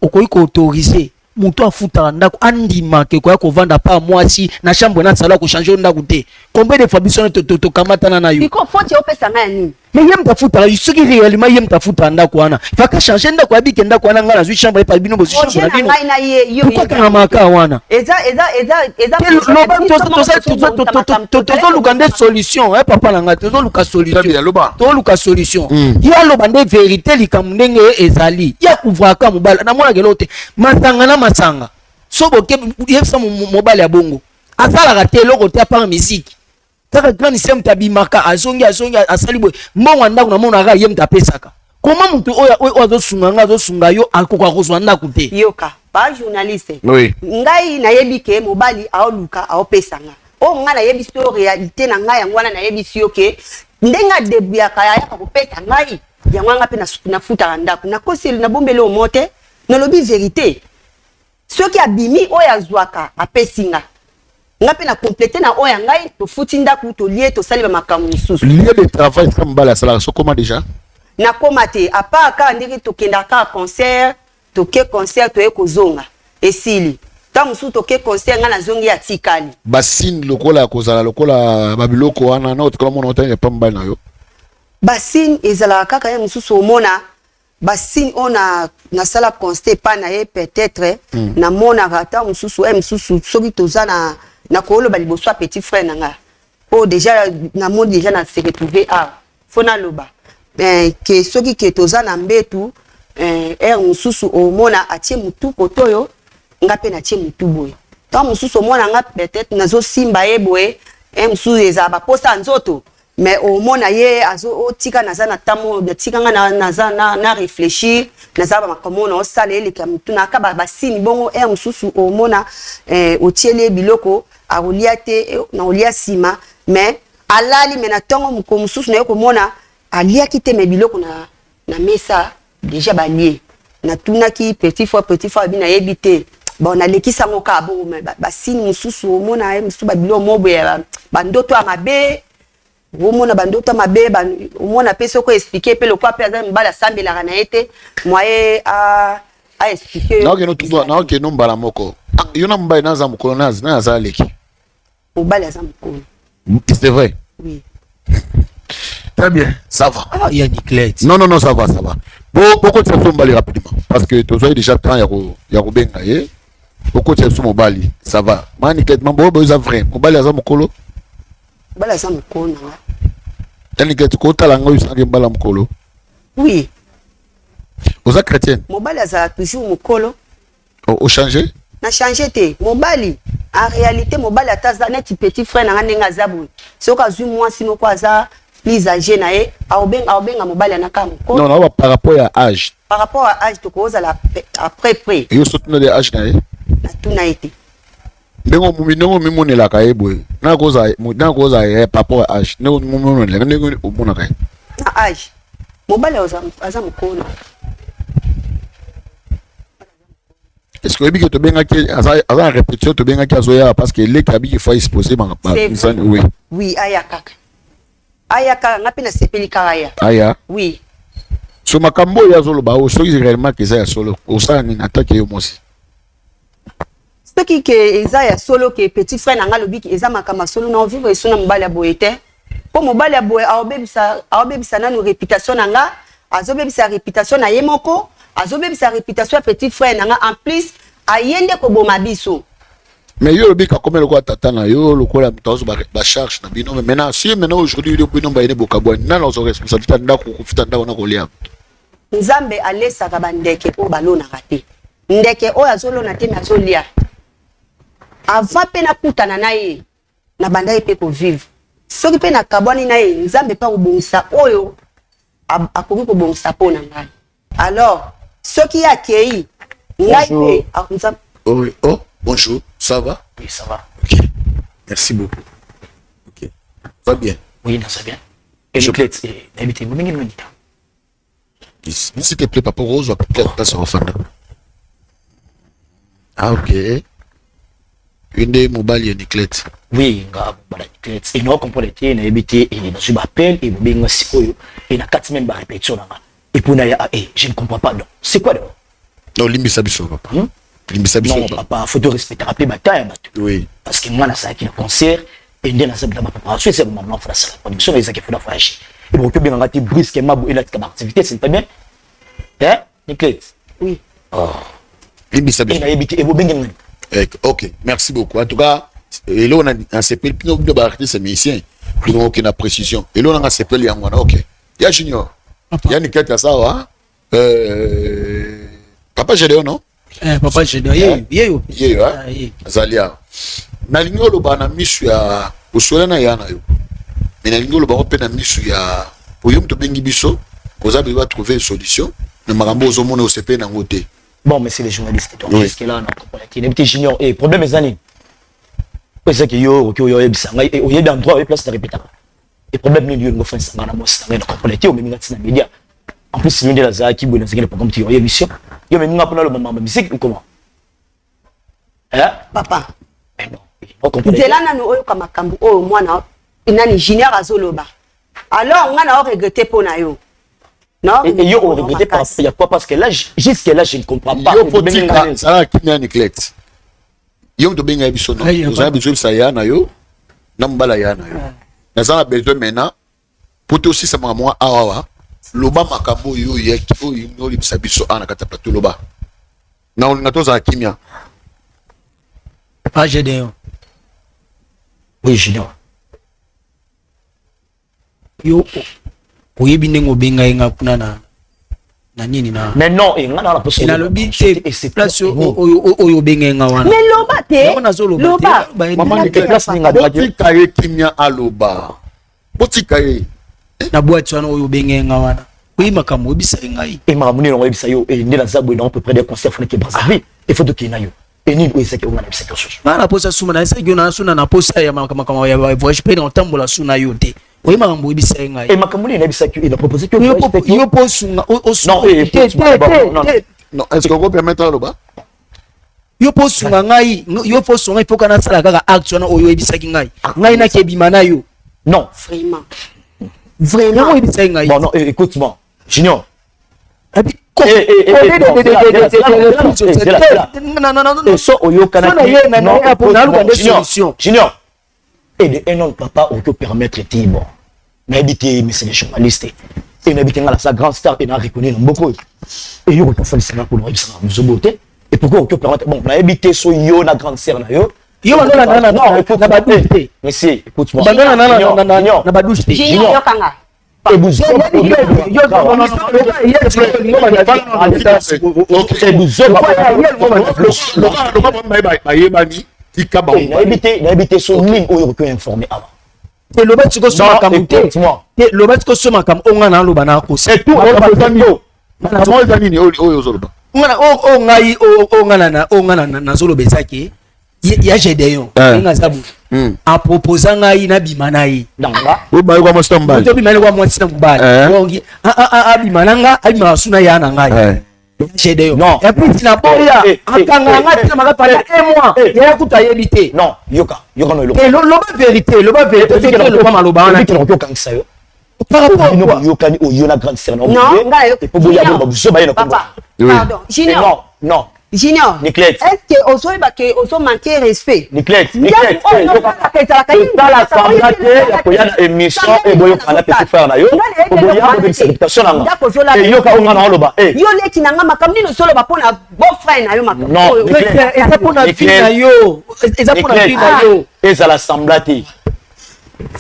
okoki koautoriser moto afutaka ndako andimaka ekoya kovanda pa mwasi na chambre na salon, akochange ndako te? Combien de fois biso tokamatana na yo? Siko faute opesa ngai ya nini? Mais ye moto afutaka. Soki réellement ye moto afutaka ndako wana, faka change ndako. Ayebike ndako wana, ngai nazwi chambre, epa bino bozwi chambre na bino. Ngai na ye, yo. Pourquoi kangamaka wana? Eza Tozoluka nde solution, papa na ngai, tozoluka solution, tozoluka solution. Ye aloba nde vérité, likambo ndenge ezali. Ye akouvraka mobali, namonaka eloko te. Masanga na masanga, so boke yebisa mobali ya bongo, asalaka te eloko te à part musique. Kaka grande sœur moto abimaka, azongi, azongi, asali boye, mbongo ya ndako namonaka ye moto apesaka. Koma moto oyo azosunga nga, azosunga yo, akoka kozwa ndako te? Yoka, ba journaliste. Oui. Ngai nayebi ke mobali aoluka, aopesa nga oyo ngai nayebisi yo, réalité na ngai yango wana. Nayebisi yo ke ndenge adébrouillaka, ayaka kopesa ngai yango, anga mpe nafutaka ndako. Nakosi? Nabombeli omo te, nalobi vérité. Soki abimi, oyo azwaka apesi nga, nga mpe na compléter na oyo ya ngai, tofuti ndako, tolie, tosali bamakambo mosusu. Lieu de travail esika mobali asalaka, so koma déjà? Nakóma te, à part kaka ndenge tokendaka kaka concert. Toke concert, toye kozonga, esili. Ntango mosusu toke concert, ngai nazongi, atikali. Basigne lokola kozala lokola babiloko wana na otikala mona otanga epa mobali na yo? Basigne ezalaka kaka ye mosusu, omona basigne oyo na nasala constat epai na ye, peut-être namonaka ata mosusu, mosusu soki toza na nakoloba liboso ya petit frère na nga, po déjà namoni, déjà na se retrouver awa, fo naloba ke soki ke toza na mbetu, heure mosusu omona atie motu kote oyo, nga mpe natie motu boye. Ntango mosusu omona nga peut-être nazosimba ye boye, mosusu ezala baposa ya nzoto, mais omona ye azotika, naza na ntango natika nga naza na réfléchir, naza bamakambo oyo naosala, eleka motu naka basigne bongo. Heure mosusu omona otieli ye biloko, akolia te, na kolia nsima, mais alali. Mais na ntongo mokolo mosusu naye komona aliaki te, mais biloko na mesa déjà balie. Natunaki petit frère, petit frère abi nayebi te. Bon, nalekisi yango kaka bongo, mais basigne mosusu omona ye mosusu, babilo mo boye, bandoto ya mabe, omona bandoto ya mabe, omona mpe soki oexpliquer mpe lokwa mpe aza mobali asambelaka na ye te, moye aexpliquer. Naokende mbala moko. Ah, yo na mobali naza mokolo, na aza aleki. Mobali aza mokolo. C'est vrai? Oui. Très bien, ça va. Ah, ya Niclette. Non, non, non, ça va, ça va. Bon, bokotisa biso mobali rapidement parce que tozwaki déjà temps ya kobenga ye. Bokotisa biso mobali, ça va. Ma Niclette, mambo oyo eza vrai, mobali aza mokolo? Mobali aza mokolo na nga. Ya Niclette, kotala ngai, osangi mbala mokolo? Oui. Oza chrétienne? Mobali azala toujours mokolo. Ochange? Na change te. Mobali, en réalité, mobali ata aza neti petit frère na nga ndenge aza boye, soki azwi mwasi moko aza plus âgé na ye, aobenga mobali anaka mokolo. Non, non, par rapport ya âge. Par rapport à âge, tokozala après près. Yo so tuna de âge na ye? Natuna ye te. Ndenge omimonelaka ye boye, na kozala ye par rapport à âge, ndenge omimonelaka, ndenge omonaka ye. Na âge, mobali aza mokolo. Est ce que oyebi ke tobengaki, aza na répétition, tobengaki, azoya parce que eleki abiki faut exposer? Oui. Oui, aya kaka, aya kaka, nga mpe nasepeli kaka aya. Aya. Oui. So makambo oyo azoloba oyo, soki réellement ke eza ya solo, osala nini atake yo mwasi? Soki ke eza ya solo, ke petit frère na nga alobi ke eza makambo ya solo, na ovivre esu na mobali ya boye te, mpo mobali ya boye aobebisa nanu réputation na nga, azobebisa réputation na ye moko, azobebisa réputation ya petit frère na nga, en plus aye nde koboma biso. Mais yo olobi kakome lokola tata na yo, lokola moto azwa bacharge na bino. Mais maintenant, si maintenant aujourd'hui bino bayene bokabwani, nani azwa responsabilité ya ndako, kofuta ndako na kolia? Nzambe alesaka bandeke oyo balonaka te. Ndeke oyo azolona te me azolia. Avant mpe nakutana na ye, na banda ye mpe kovivre. Soki mpe nakabwani na ye, Nzambe mpe akobongisa oyo akoki kobongisa mpo na ngai. Alors soki ye akei, ngai mpe Nzambe. Oh, oh, bonjour, ça va? Oui, ça va. Ok, merci beaucoup. Ok, va bien? Oui, non, ça va bien. Et Niclette, nayebi te, bobengi nini? S'il te plaît, papa Rose, peut-être place ofanda. Ah, ok. Yo nde mobali ya Niclette? Oui, nga mobali ya Niclette. Et non, comprendre te, nayebi te, et nazwi baappel e bobengi nga sikoyo et na kati même barépétition na nga et puis na ya, eh, je ne comprends pas. Donc c'est quoi d'abord? Non, limbisa biso, papa. Limbisa biso. Non, papa, faut te respecter, rappeler bataille ya bato. Oui. Parce que moi nazalaki na concert et nde naza na bapréparation, eza mama fo nasala production, ezaki fo na voyage et bokoki obenganga te brusquement bo elatika baactivité, ce n'est pas bien, hein, Niclette? Oui. Oh. Limbisa biso. E nayebi te, ebobenge nani? Eh, ok, merci beaucoup. En tout cas, eloko na nasepeli, bino bino baartiste musicien, bino oke na précision. Eloko nanga sepeli yango wana, ok. Ya Junior, ya Niclette asawa, papa Gédéon, non? Eh, papa Gédéon, ye ye yo. Ye yo, hein? Azali awa. Nalingi oloba na misu ya osola na ya na yo. Mais nalingi oloba mpe na misu ya oyo moto obengi biso, oza besoin trouver une solution na makambo ozomona, osepeli nango te. Bon, mais c'est les journalistes, donc jusque là na comprendre te. Nayebi te, Junior, eh, problème eza nini? Oyo ezaki yo okoki oyo oyebisa ngai, oyebi endroit, oyebi place na répétaka. E problème nini yo olingo ofandisa ngai na mwasi na ngai? Na comprendre te, omemi nga ntina média. En plus yo nde nazalaki boye, nazalaki na programme te oyo émission. Yo omemi nga mpona aloba makambo ya musique ou comment, hein? Papa. Mais non, on comprend. Nzela nanu oyoka makambo oyo mwana nani Junior azoloba. Alors nga na oregretter mpo na yo. Et yo oregretter par rapport à quoi? Parce que là, jusque là, je ne comprends pas. Yo fotika zala kimia, Niclette. Yo moto obenga biso, non, ozala besoin bisa ya na yo na mobala ya na yo. Naza na besoin maintenant po tosisa makambo mwa awawa. Loba makambo oyo oyaki, oyo olibisa biso awa na kati ya plateau. Loba na olinga tozala kimia. Papa Gédéon. Oui, Junior. Yo oyebi ndenge obenga ye nga kuna na nini na Mais non, e nga na poso. Nalobi te, place oyo obenga ye nga wana. Mais loba te. Yango nazoloba. Loba. Te. Mama Niclette, place ninga. Botika ye kimia, aloba, botika ye. Na boîte wana oyo obenga ye nga wana, oyebi makambo oyebisa ye ngai. E makambo nini oyebisa yo? E nde naza boye, na peu près des concerts foneke Brazzaville, il faut tokende na yo. E nini oyo ezaki onga na bisaki osusu? Nga na posa suma na esaki yo na suna na posa ya makambo ya voyage mpe na otambola su na yo te. Oyebi makambo oyebisa ye ngai. E makambo nini nayebisaki yo? E na proposé yo yo mpo osunga. Non, te te te. Non, est ce que okopermettre aloba? Yo mpo osunga ngai, yo mpo osunga, il faut kana nasala kaka acte wana oyo oyebisaki ngai, ngai nakebima na yo. Non. Vraiment, vraiment. Yango oyebisaki ngai. Bon, non, écoute moi, Junior. So oyokanaki Junior et de un homme papa okoki permettre te. Bon, nayebi te, mais c'est les journalistes e nayebi te, nga na sa grande star e na reconnu na mboka oyo e yo koki ofandisa nga kuna, oyebisanga mozobo te. Et pourquoi okoki permettre? Bon, nayebi te, so yo na grande sœur na yo. Yo bandona na badouche te. Monsieur, écoute moi. Bandona na badouche te. Junior, yokanga. Bayebani, tika bango. Nayebi te, nayebi te, so nini oyo okoki informer awa. Te, loba tiko so makambo te. Te, loba tiko so makambo oyo ngai naloba na kosa. Eza nini oyo ozoloba? Oyo ngai, oyo ngai, oyo ngai nazoloba eza ke ya Gédéon, ndenge aza boye, aproposa ngai nabima na ye. Obayokwa mwasi na mobali. Obima kwa mwasi na mobali, donc abima na nga, abima su na ya na ngai Gédéon. Non. Et puis tina boya akanga nga tina maka pendant un mois, yaya kutu ayebi te. Non, yoka, yoka no eloko. Te, loba vérité, loba vérité te, loba maloba wana. Oyebi okoki okangisa yo. Par rapport bino boyokani oyo na grande sœur na. Non, ngai. Po boya bo babuzo baye na kombo. Papa, pardon, Junior. Non, non. Junior. Niclette. Est-ce que ozoyeba ke ozo manquer respect? Niclette, Niclette. Ezalaka sembla te ya koya na émission e boyokana petit frère na yo. Oboya bobebisa réputation na nga. Eyoka oyo nga na oloba. Yo leki na nga, makambo nini ozoloba mpona beau frère na yo? Makambo Non. Eza mpona vie na yo, eza mpona vie na yo. Ezala sembla te.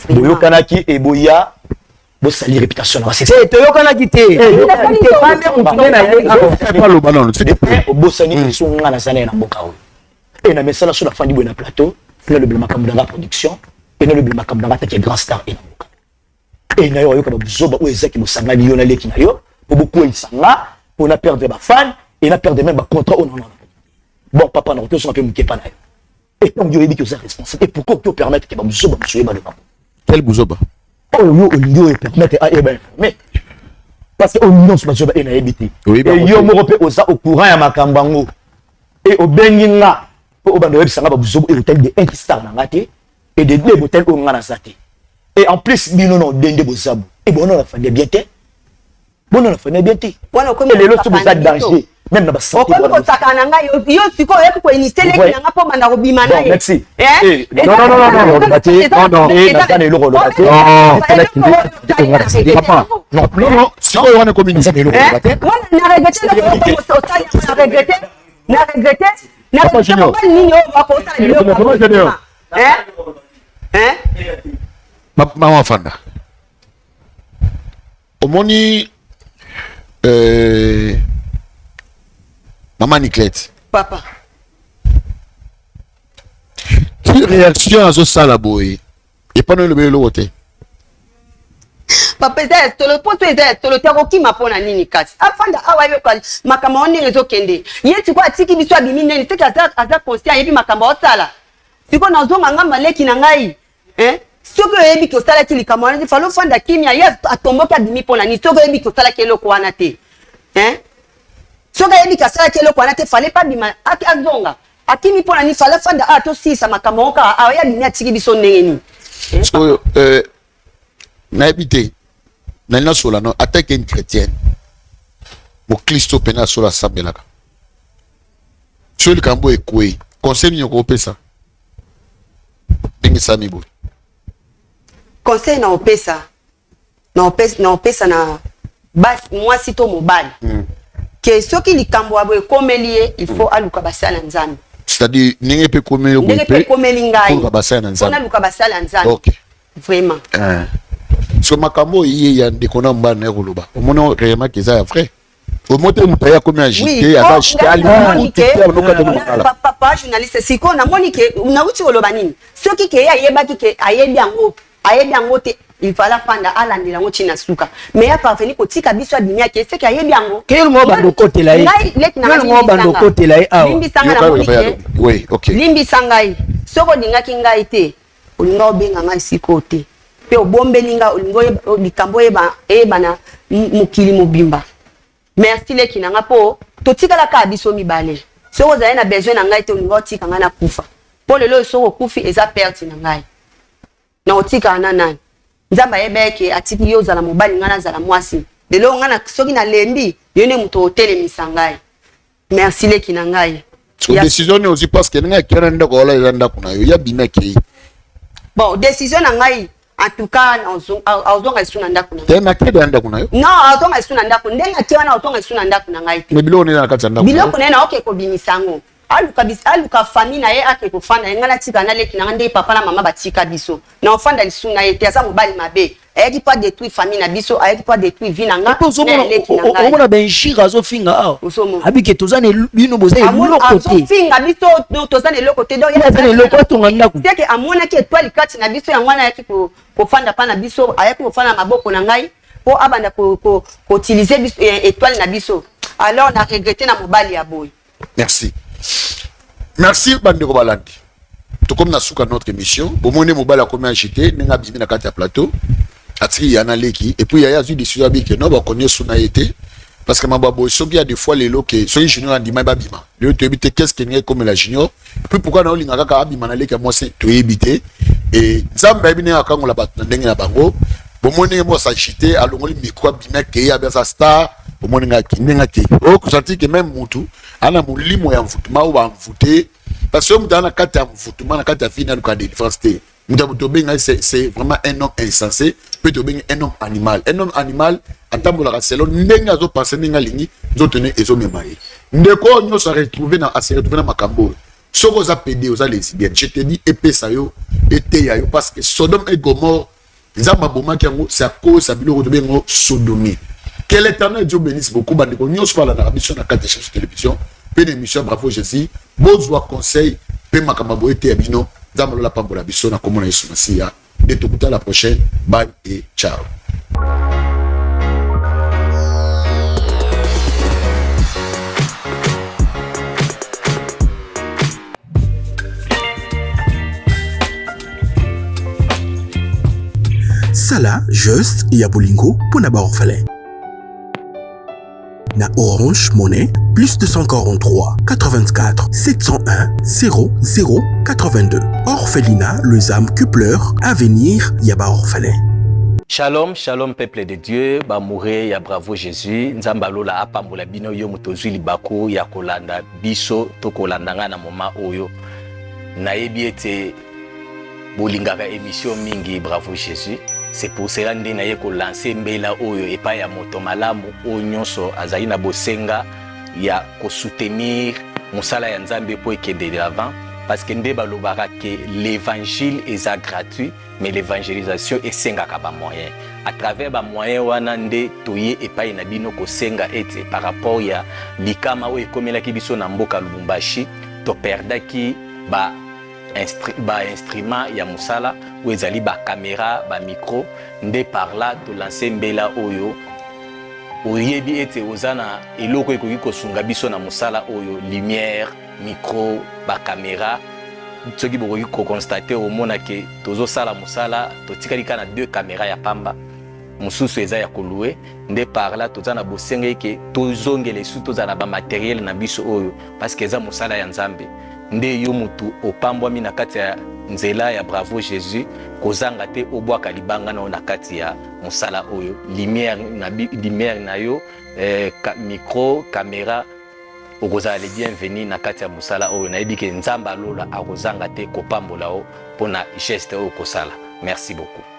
Boyokanaki eboya bosali réputation na. Te, toyokanaki te, bande motu nde na ye. Aloba nano. Obosani biso, nga naza na ye na mboka oyo e na mesala so nafandi boye na plateau, nalobela makambo na nga production e nalobela makambo na nga taki grand star e na mboka e na yo. Oyoka babuzoba oyo ezaki bosangani yo na leki na yo po bokweyisa nga mpo na perdre bafan e na perdre même bacontrat oyo nana. Bon, papa, na koki osonga mpe moke epa na yo et tant yo oyebi ki oza responsable, et pourquoi okoki opermettre ke babuzoba mosu oyeba lobango? Quel buzoba? Oyo yo olingi oyo permettre ayeba informer, parce que oyo nyonso bazoba e nayebi te. E yo moko mpe oza au courant ya makambo yango e obengi nga mpo obanda oyebisa nga babuzoba oyo otali de un star na nga te et de deux botali oyo nga naza te. Et en plus bino na odende bozabu e bona na fandi bien te, bona na fandi bien te. Lelo so boza danger même na basanté. Okomi kosakana na ngai. Yo sikoyo oyaki koiniste leki na nga mpo banda kobima na ye. Merci. Non, non, non, non, non, non, non. Naza na eloko oloba te. Papa. Non, non, non, sikoyo wana ekomi. Naza na eloko oloba te. Na regrette osali, na regrette, na regrette, na regrette. Mobali nini oyo bakosala biloko? Mama, fanda, omoni mama Niclette. Papa. Ti réaction azosala boye epana, elobi eloko te. Papa, eza ya solo, mposo eza ya solo te. Akokima mpo na nini? Kasi afanda awa, ayoka makambo yango ndenge ezokende. Ye sikoyo atiki biso, abimi ndeni seke aza conscient, ayebi makambo aosala. Sikoyo nazonga ngamba leki na ngai. Soki oyebi ke osalaki likambo wana te, fallait ofanda kimia. Ye atomboki, abimi mpo na nini soki oyebi ke osalaki eloko wana te? Soki ayebi ke asalaki eloko wana te, fallait pa abima, azonga. Akimi mpo na nini? Fallait afanda awa, tosilisa makambo yango kaka awa. Ye abimi, atiki biso ndenge nini? Sikoyo nayebi te nani nasola no atake une chrétienne, moklisto pene asola, asambelaka. Soki likambo ekwei, conseil nini okopesa ndenge esami boye? Conseil na opesa, na opesa na basi, mwasi to mobali, ke soki likambo ya boye ekomeli ye, il faut aluka basala Nzambe. C'est-à-dire ndenge mpe ekomeli yo boye? Ndenge mpe ekomeli ngai. Oluka basala na Nzambe. Mpona aluka basala Nzambe. Vraiment. So makambo oyo ye ya ndeko na mobali na ye koloba, omoni réellement ke eza ya vrai? Omo te moto aye akomi agité, aza agité. Papa journaliste, sikoyo namoni ke nauti koloba nini? Soki ke ye ayebaki ke ayebi yango, ayebi yango te, il fallait afanda, alandela yango ntina suka. Mais ya parvenu kotika biso, abimi, ake, seke ayebi yango. Keyelingo bando okotela ye. Ngai leki na ngai bando okotela ye awa. Limbisanga, namoni ke limbisa ngai. Soki olingaki ngai te, olinga obenga ngai sikoyo te, mpe obombeli ngai, olingi likambo eyebana mokili mobimba. Merci leki na nga, mpo totikala kaka biso mibale. Soki ozali na besoin na ngai te, olinga otika ngai nakufa, mpo lelo oyo soki okufi eza perte na ngai, na otikala na nani? Nzambe ayeba eke atiki yo ozala mobali, ngai nazala mwasi. Lelo ngai soki nalembi, yo nde moto otelemisa ngai. Merci leki na ngai. Décision nini ozwi? Parce que ndenge akei na ndako wala, eza ndako na yo, ya bimi akei. Bon, décision na ngai, en tout cas azonga lisusu na ndako na te, nakei ya ndako na yo. Non, azonga lisusu na ndako ndenge atie wana, azonga lisusu na ndako na ngai te. Mais biloko nini na kati ya ndako? Biloko na ye naoke kobimisa yango, aluka, aluka famille na ye, ake kofanda ye. Ngai natika na leki na ngai ndenge papa na mama batika biso. Na ofanda lisusu na ye te, aza mobali mabe, ayaki mpo adétruire famille na biso, ayaki mpo adétruire vie na nga na leki na ngai. Omona benjire azofinga awa, abike toza na bino, boza eloko te. Azofinga biso, toza na eloko te. Donc aza na eloko, atonga ndako. Seke amonaki étoile kati na biso, yango wana ayaki kofanda mpa na biso, ayaki kofanda na maboko na ngai mpo abanda koutiliser biso, étoile na biso. Alors na regrette na mobali ya boye. Merci, merci bandeko balandi. Tokomi na suka notre émission. Bomoni mobali akomi agité ndenge abimi na kati ya plateau, atiki ya na leki, et puis yaya azwi décision, abiki no bakonie su na ye te, parce que mambo ya boye, soki ya des fois lelo ke soki junior andima babima lelo, toyebi te qu'est ce que ndenge ekomela junior. Puis pourquoi na olinga kaka abima na leki ya mwasi, toyebi te. E Nzambe ayebi ndenge akangola bato na ndenge na bango. Bomoni ndenge mwasi agité, alongoli micro, abimi, akei, abi aza star. Bomoni ngai ndenge akei, okosentir ke même mutu ana molimo ya mvutuma oyo bamvute, parce que moto aza na kati ya mvutuma, na kati ya vie, naluka délivrance te. Moto ya moto obenga, c'est vraiment un homme insensé, mpe tobengi un homme animal. Un homme animal atambolaka selon ndenge azopense, ndenge alingi, nzoto ne ezomema ye. Ndeko oyo nyonso aretrouve na ase retrouve na makambo oyo, soki oza pédé, oza lesbienne, je te dis, epesa yo, eteya yo, parce que Sodome et Gomorre, Nzambe abomaki yango, c'est à cause ya biloko tobengi sodomie. Que l'Éternel Dieu bénisse beaucoup bandeko nyonso balandaka biso na kati ya chaîne télévision mpe na émission ya Bravo Jésus. Bozwa conseil mpe makambo boye te ya bino. Nzambe alola pambola biso na komona Yesu Masiya nde tokuta la prochaine. Bye et ciao. Sala geste ya bolingo mpo na baorphelin na Orange Money plus 243 84 701 00 82. Orphelinat Les âmes qui pleurent, avenir ya baorphelin. Shalom, shalom peuple de Dieu, bamoure ya Bravo Jésus, Nzambe alola apambola bino, yo moto ozwi libaku ya kolanda biso to kolanda ngai na moma oyo. Nayebi ete bolingaka émission mingi Bravo Jésus. C'est pour cela nde naye kolanse mbela oyo epai ya moto malamu oyo nyonso azali na bosenga ya kosoutenir mosala ya Nzambe mpo ekende de l'avant, parce que nde balobaka ke l'évangile eza gratuit, mais l'évangélisation esengaka bamoyen. À travers bamoyen wana nde toye epai na bino kosenga ete par rapport ya likama oyo ekomelaki biso na mboka Lubumbashi, toperdaki ba bainstrument ya mosala oyo ezali bakamera, bamicro. Nde par là tolanse mbela oyo. Oyebi ete oza na eloko ekoki kosunga biso na mosala oyo, lumière, micro, bakamera. Soki bokoki koconstater, omona ke tozosala mosala, totikali kaka na deux caméra ya pamba, mosusu eza ya kolouer. Nde par là toza na bosenga eke tozongela esu, tozala na bamatériel na biso oyo, parce que eza mosala ya Nzambe. Nde yo mutu opambwami na kati ya nzela ya Bravo Jésus, kozanga te obwaka libanga na yo na kati ya mosala oyo, lumière na, lumière na yo, micro, caméra, okozala le bienvenu na kati ya mosala oyo. Nayebi ke Nzambe alola akozanga te kopambola yo mpona geste oyo okosala. Merci beaucoup.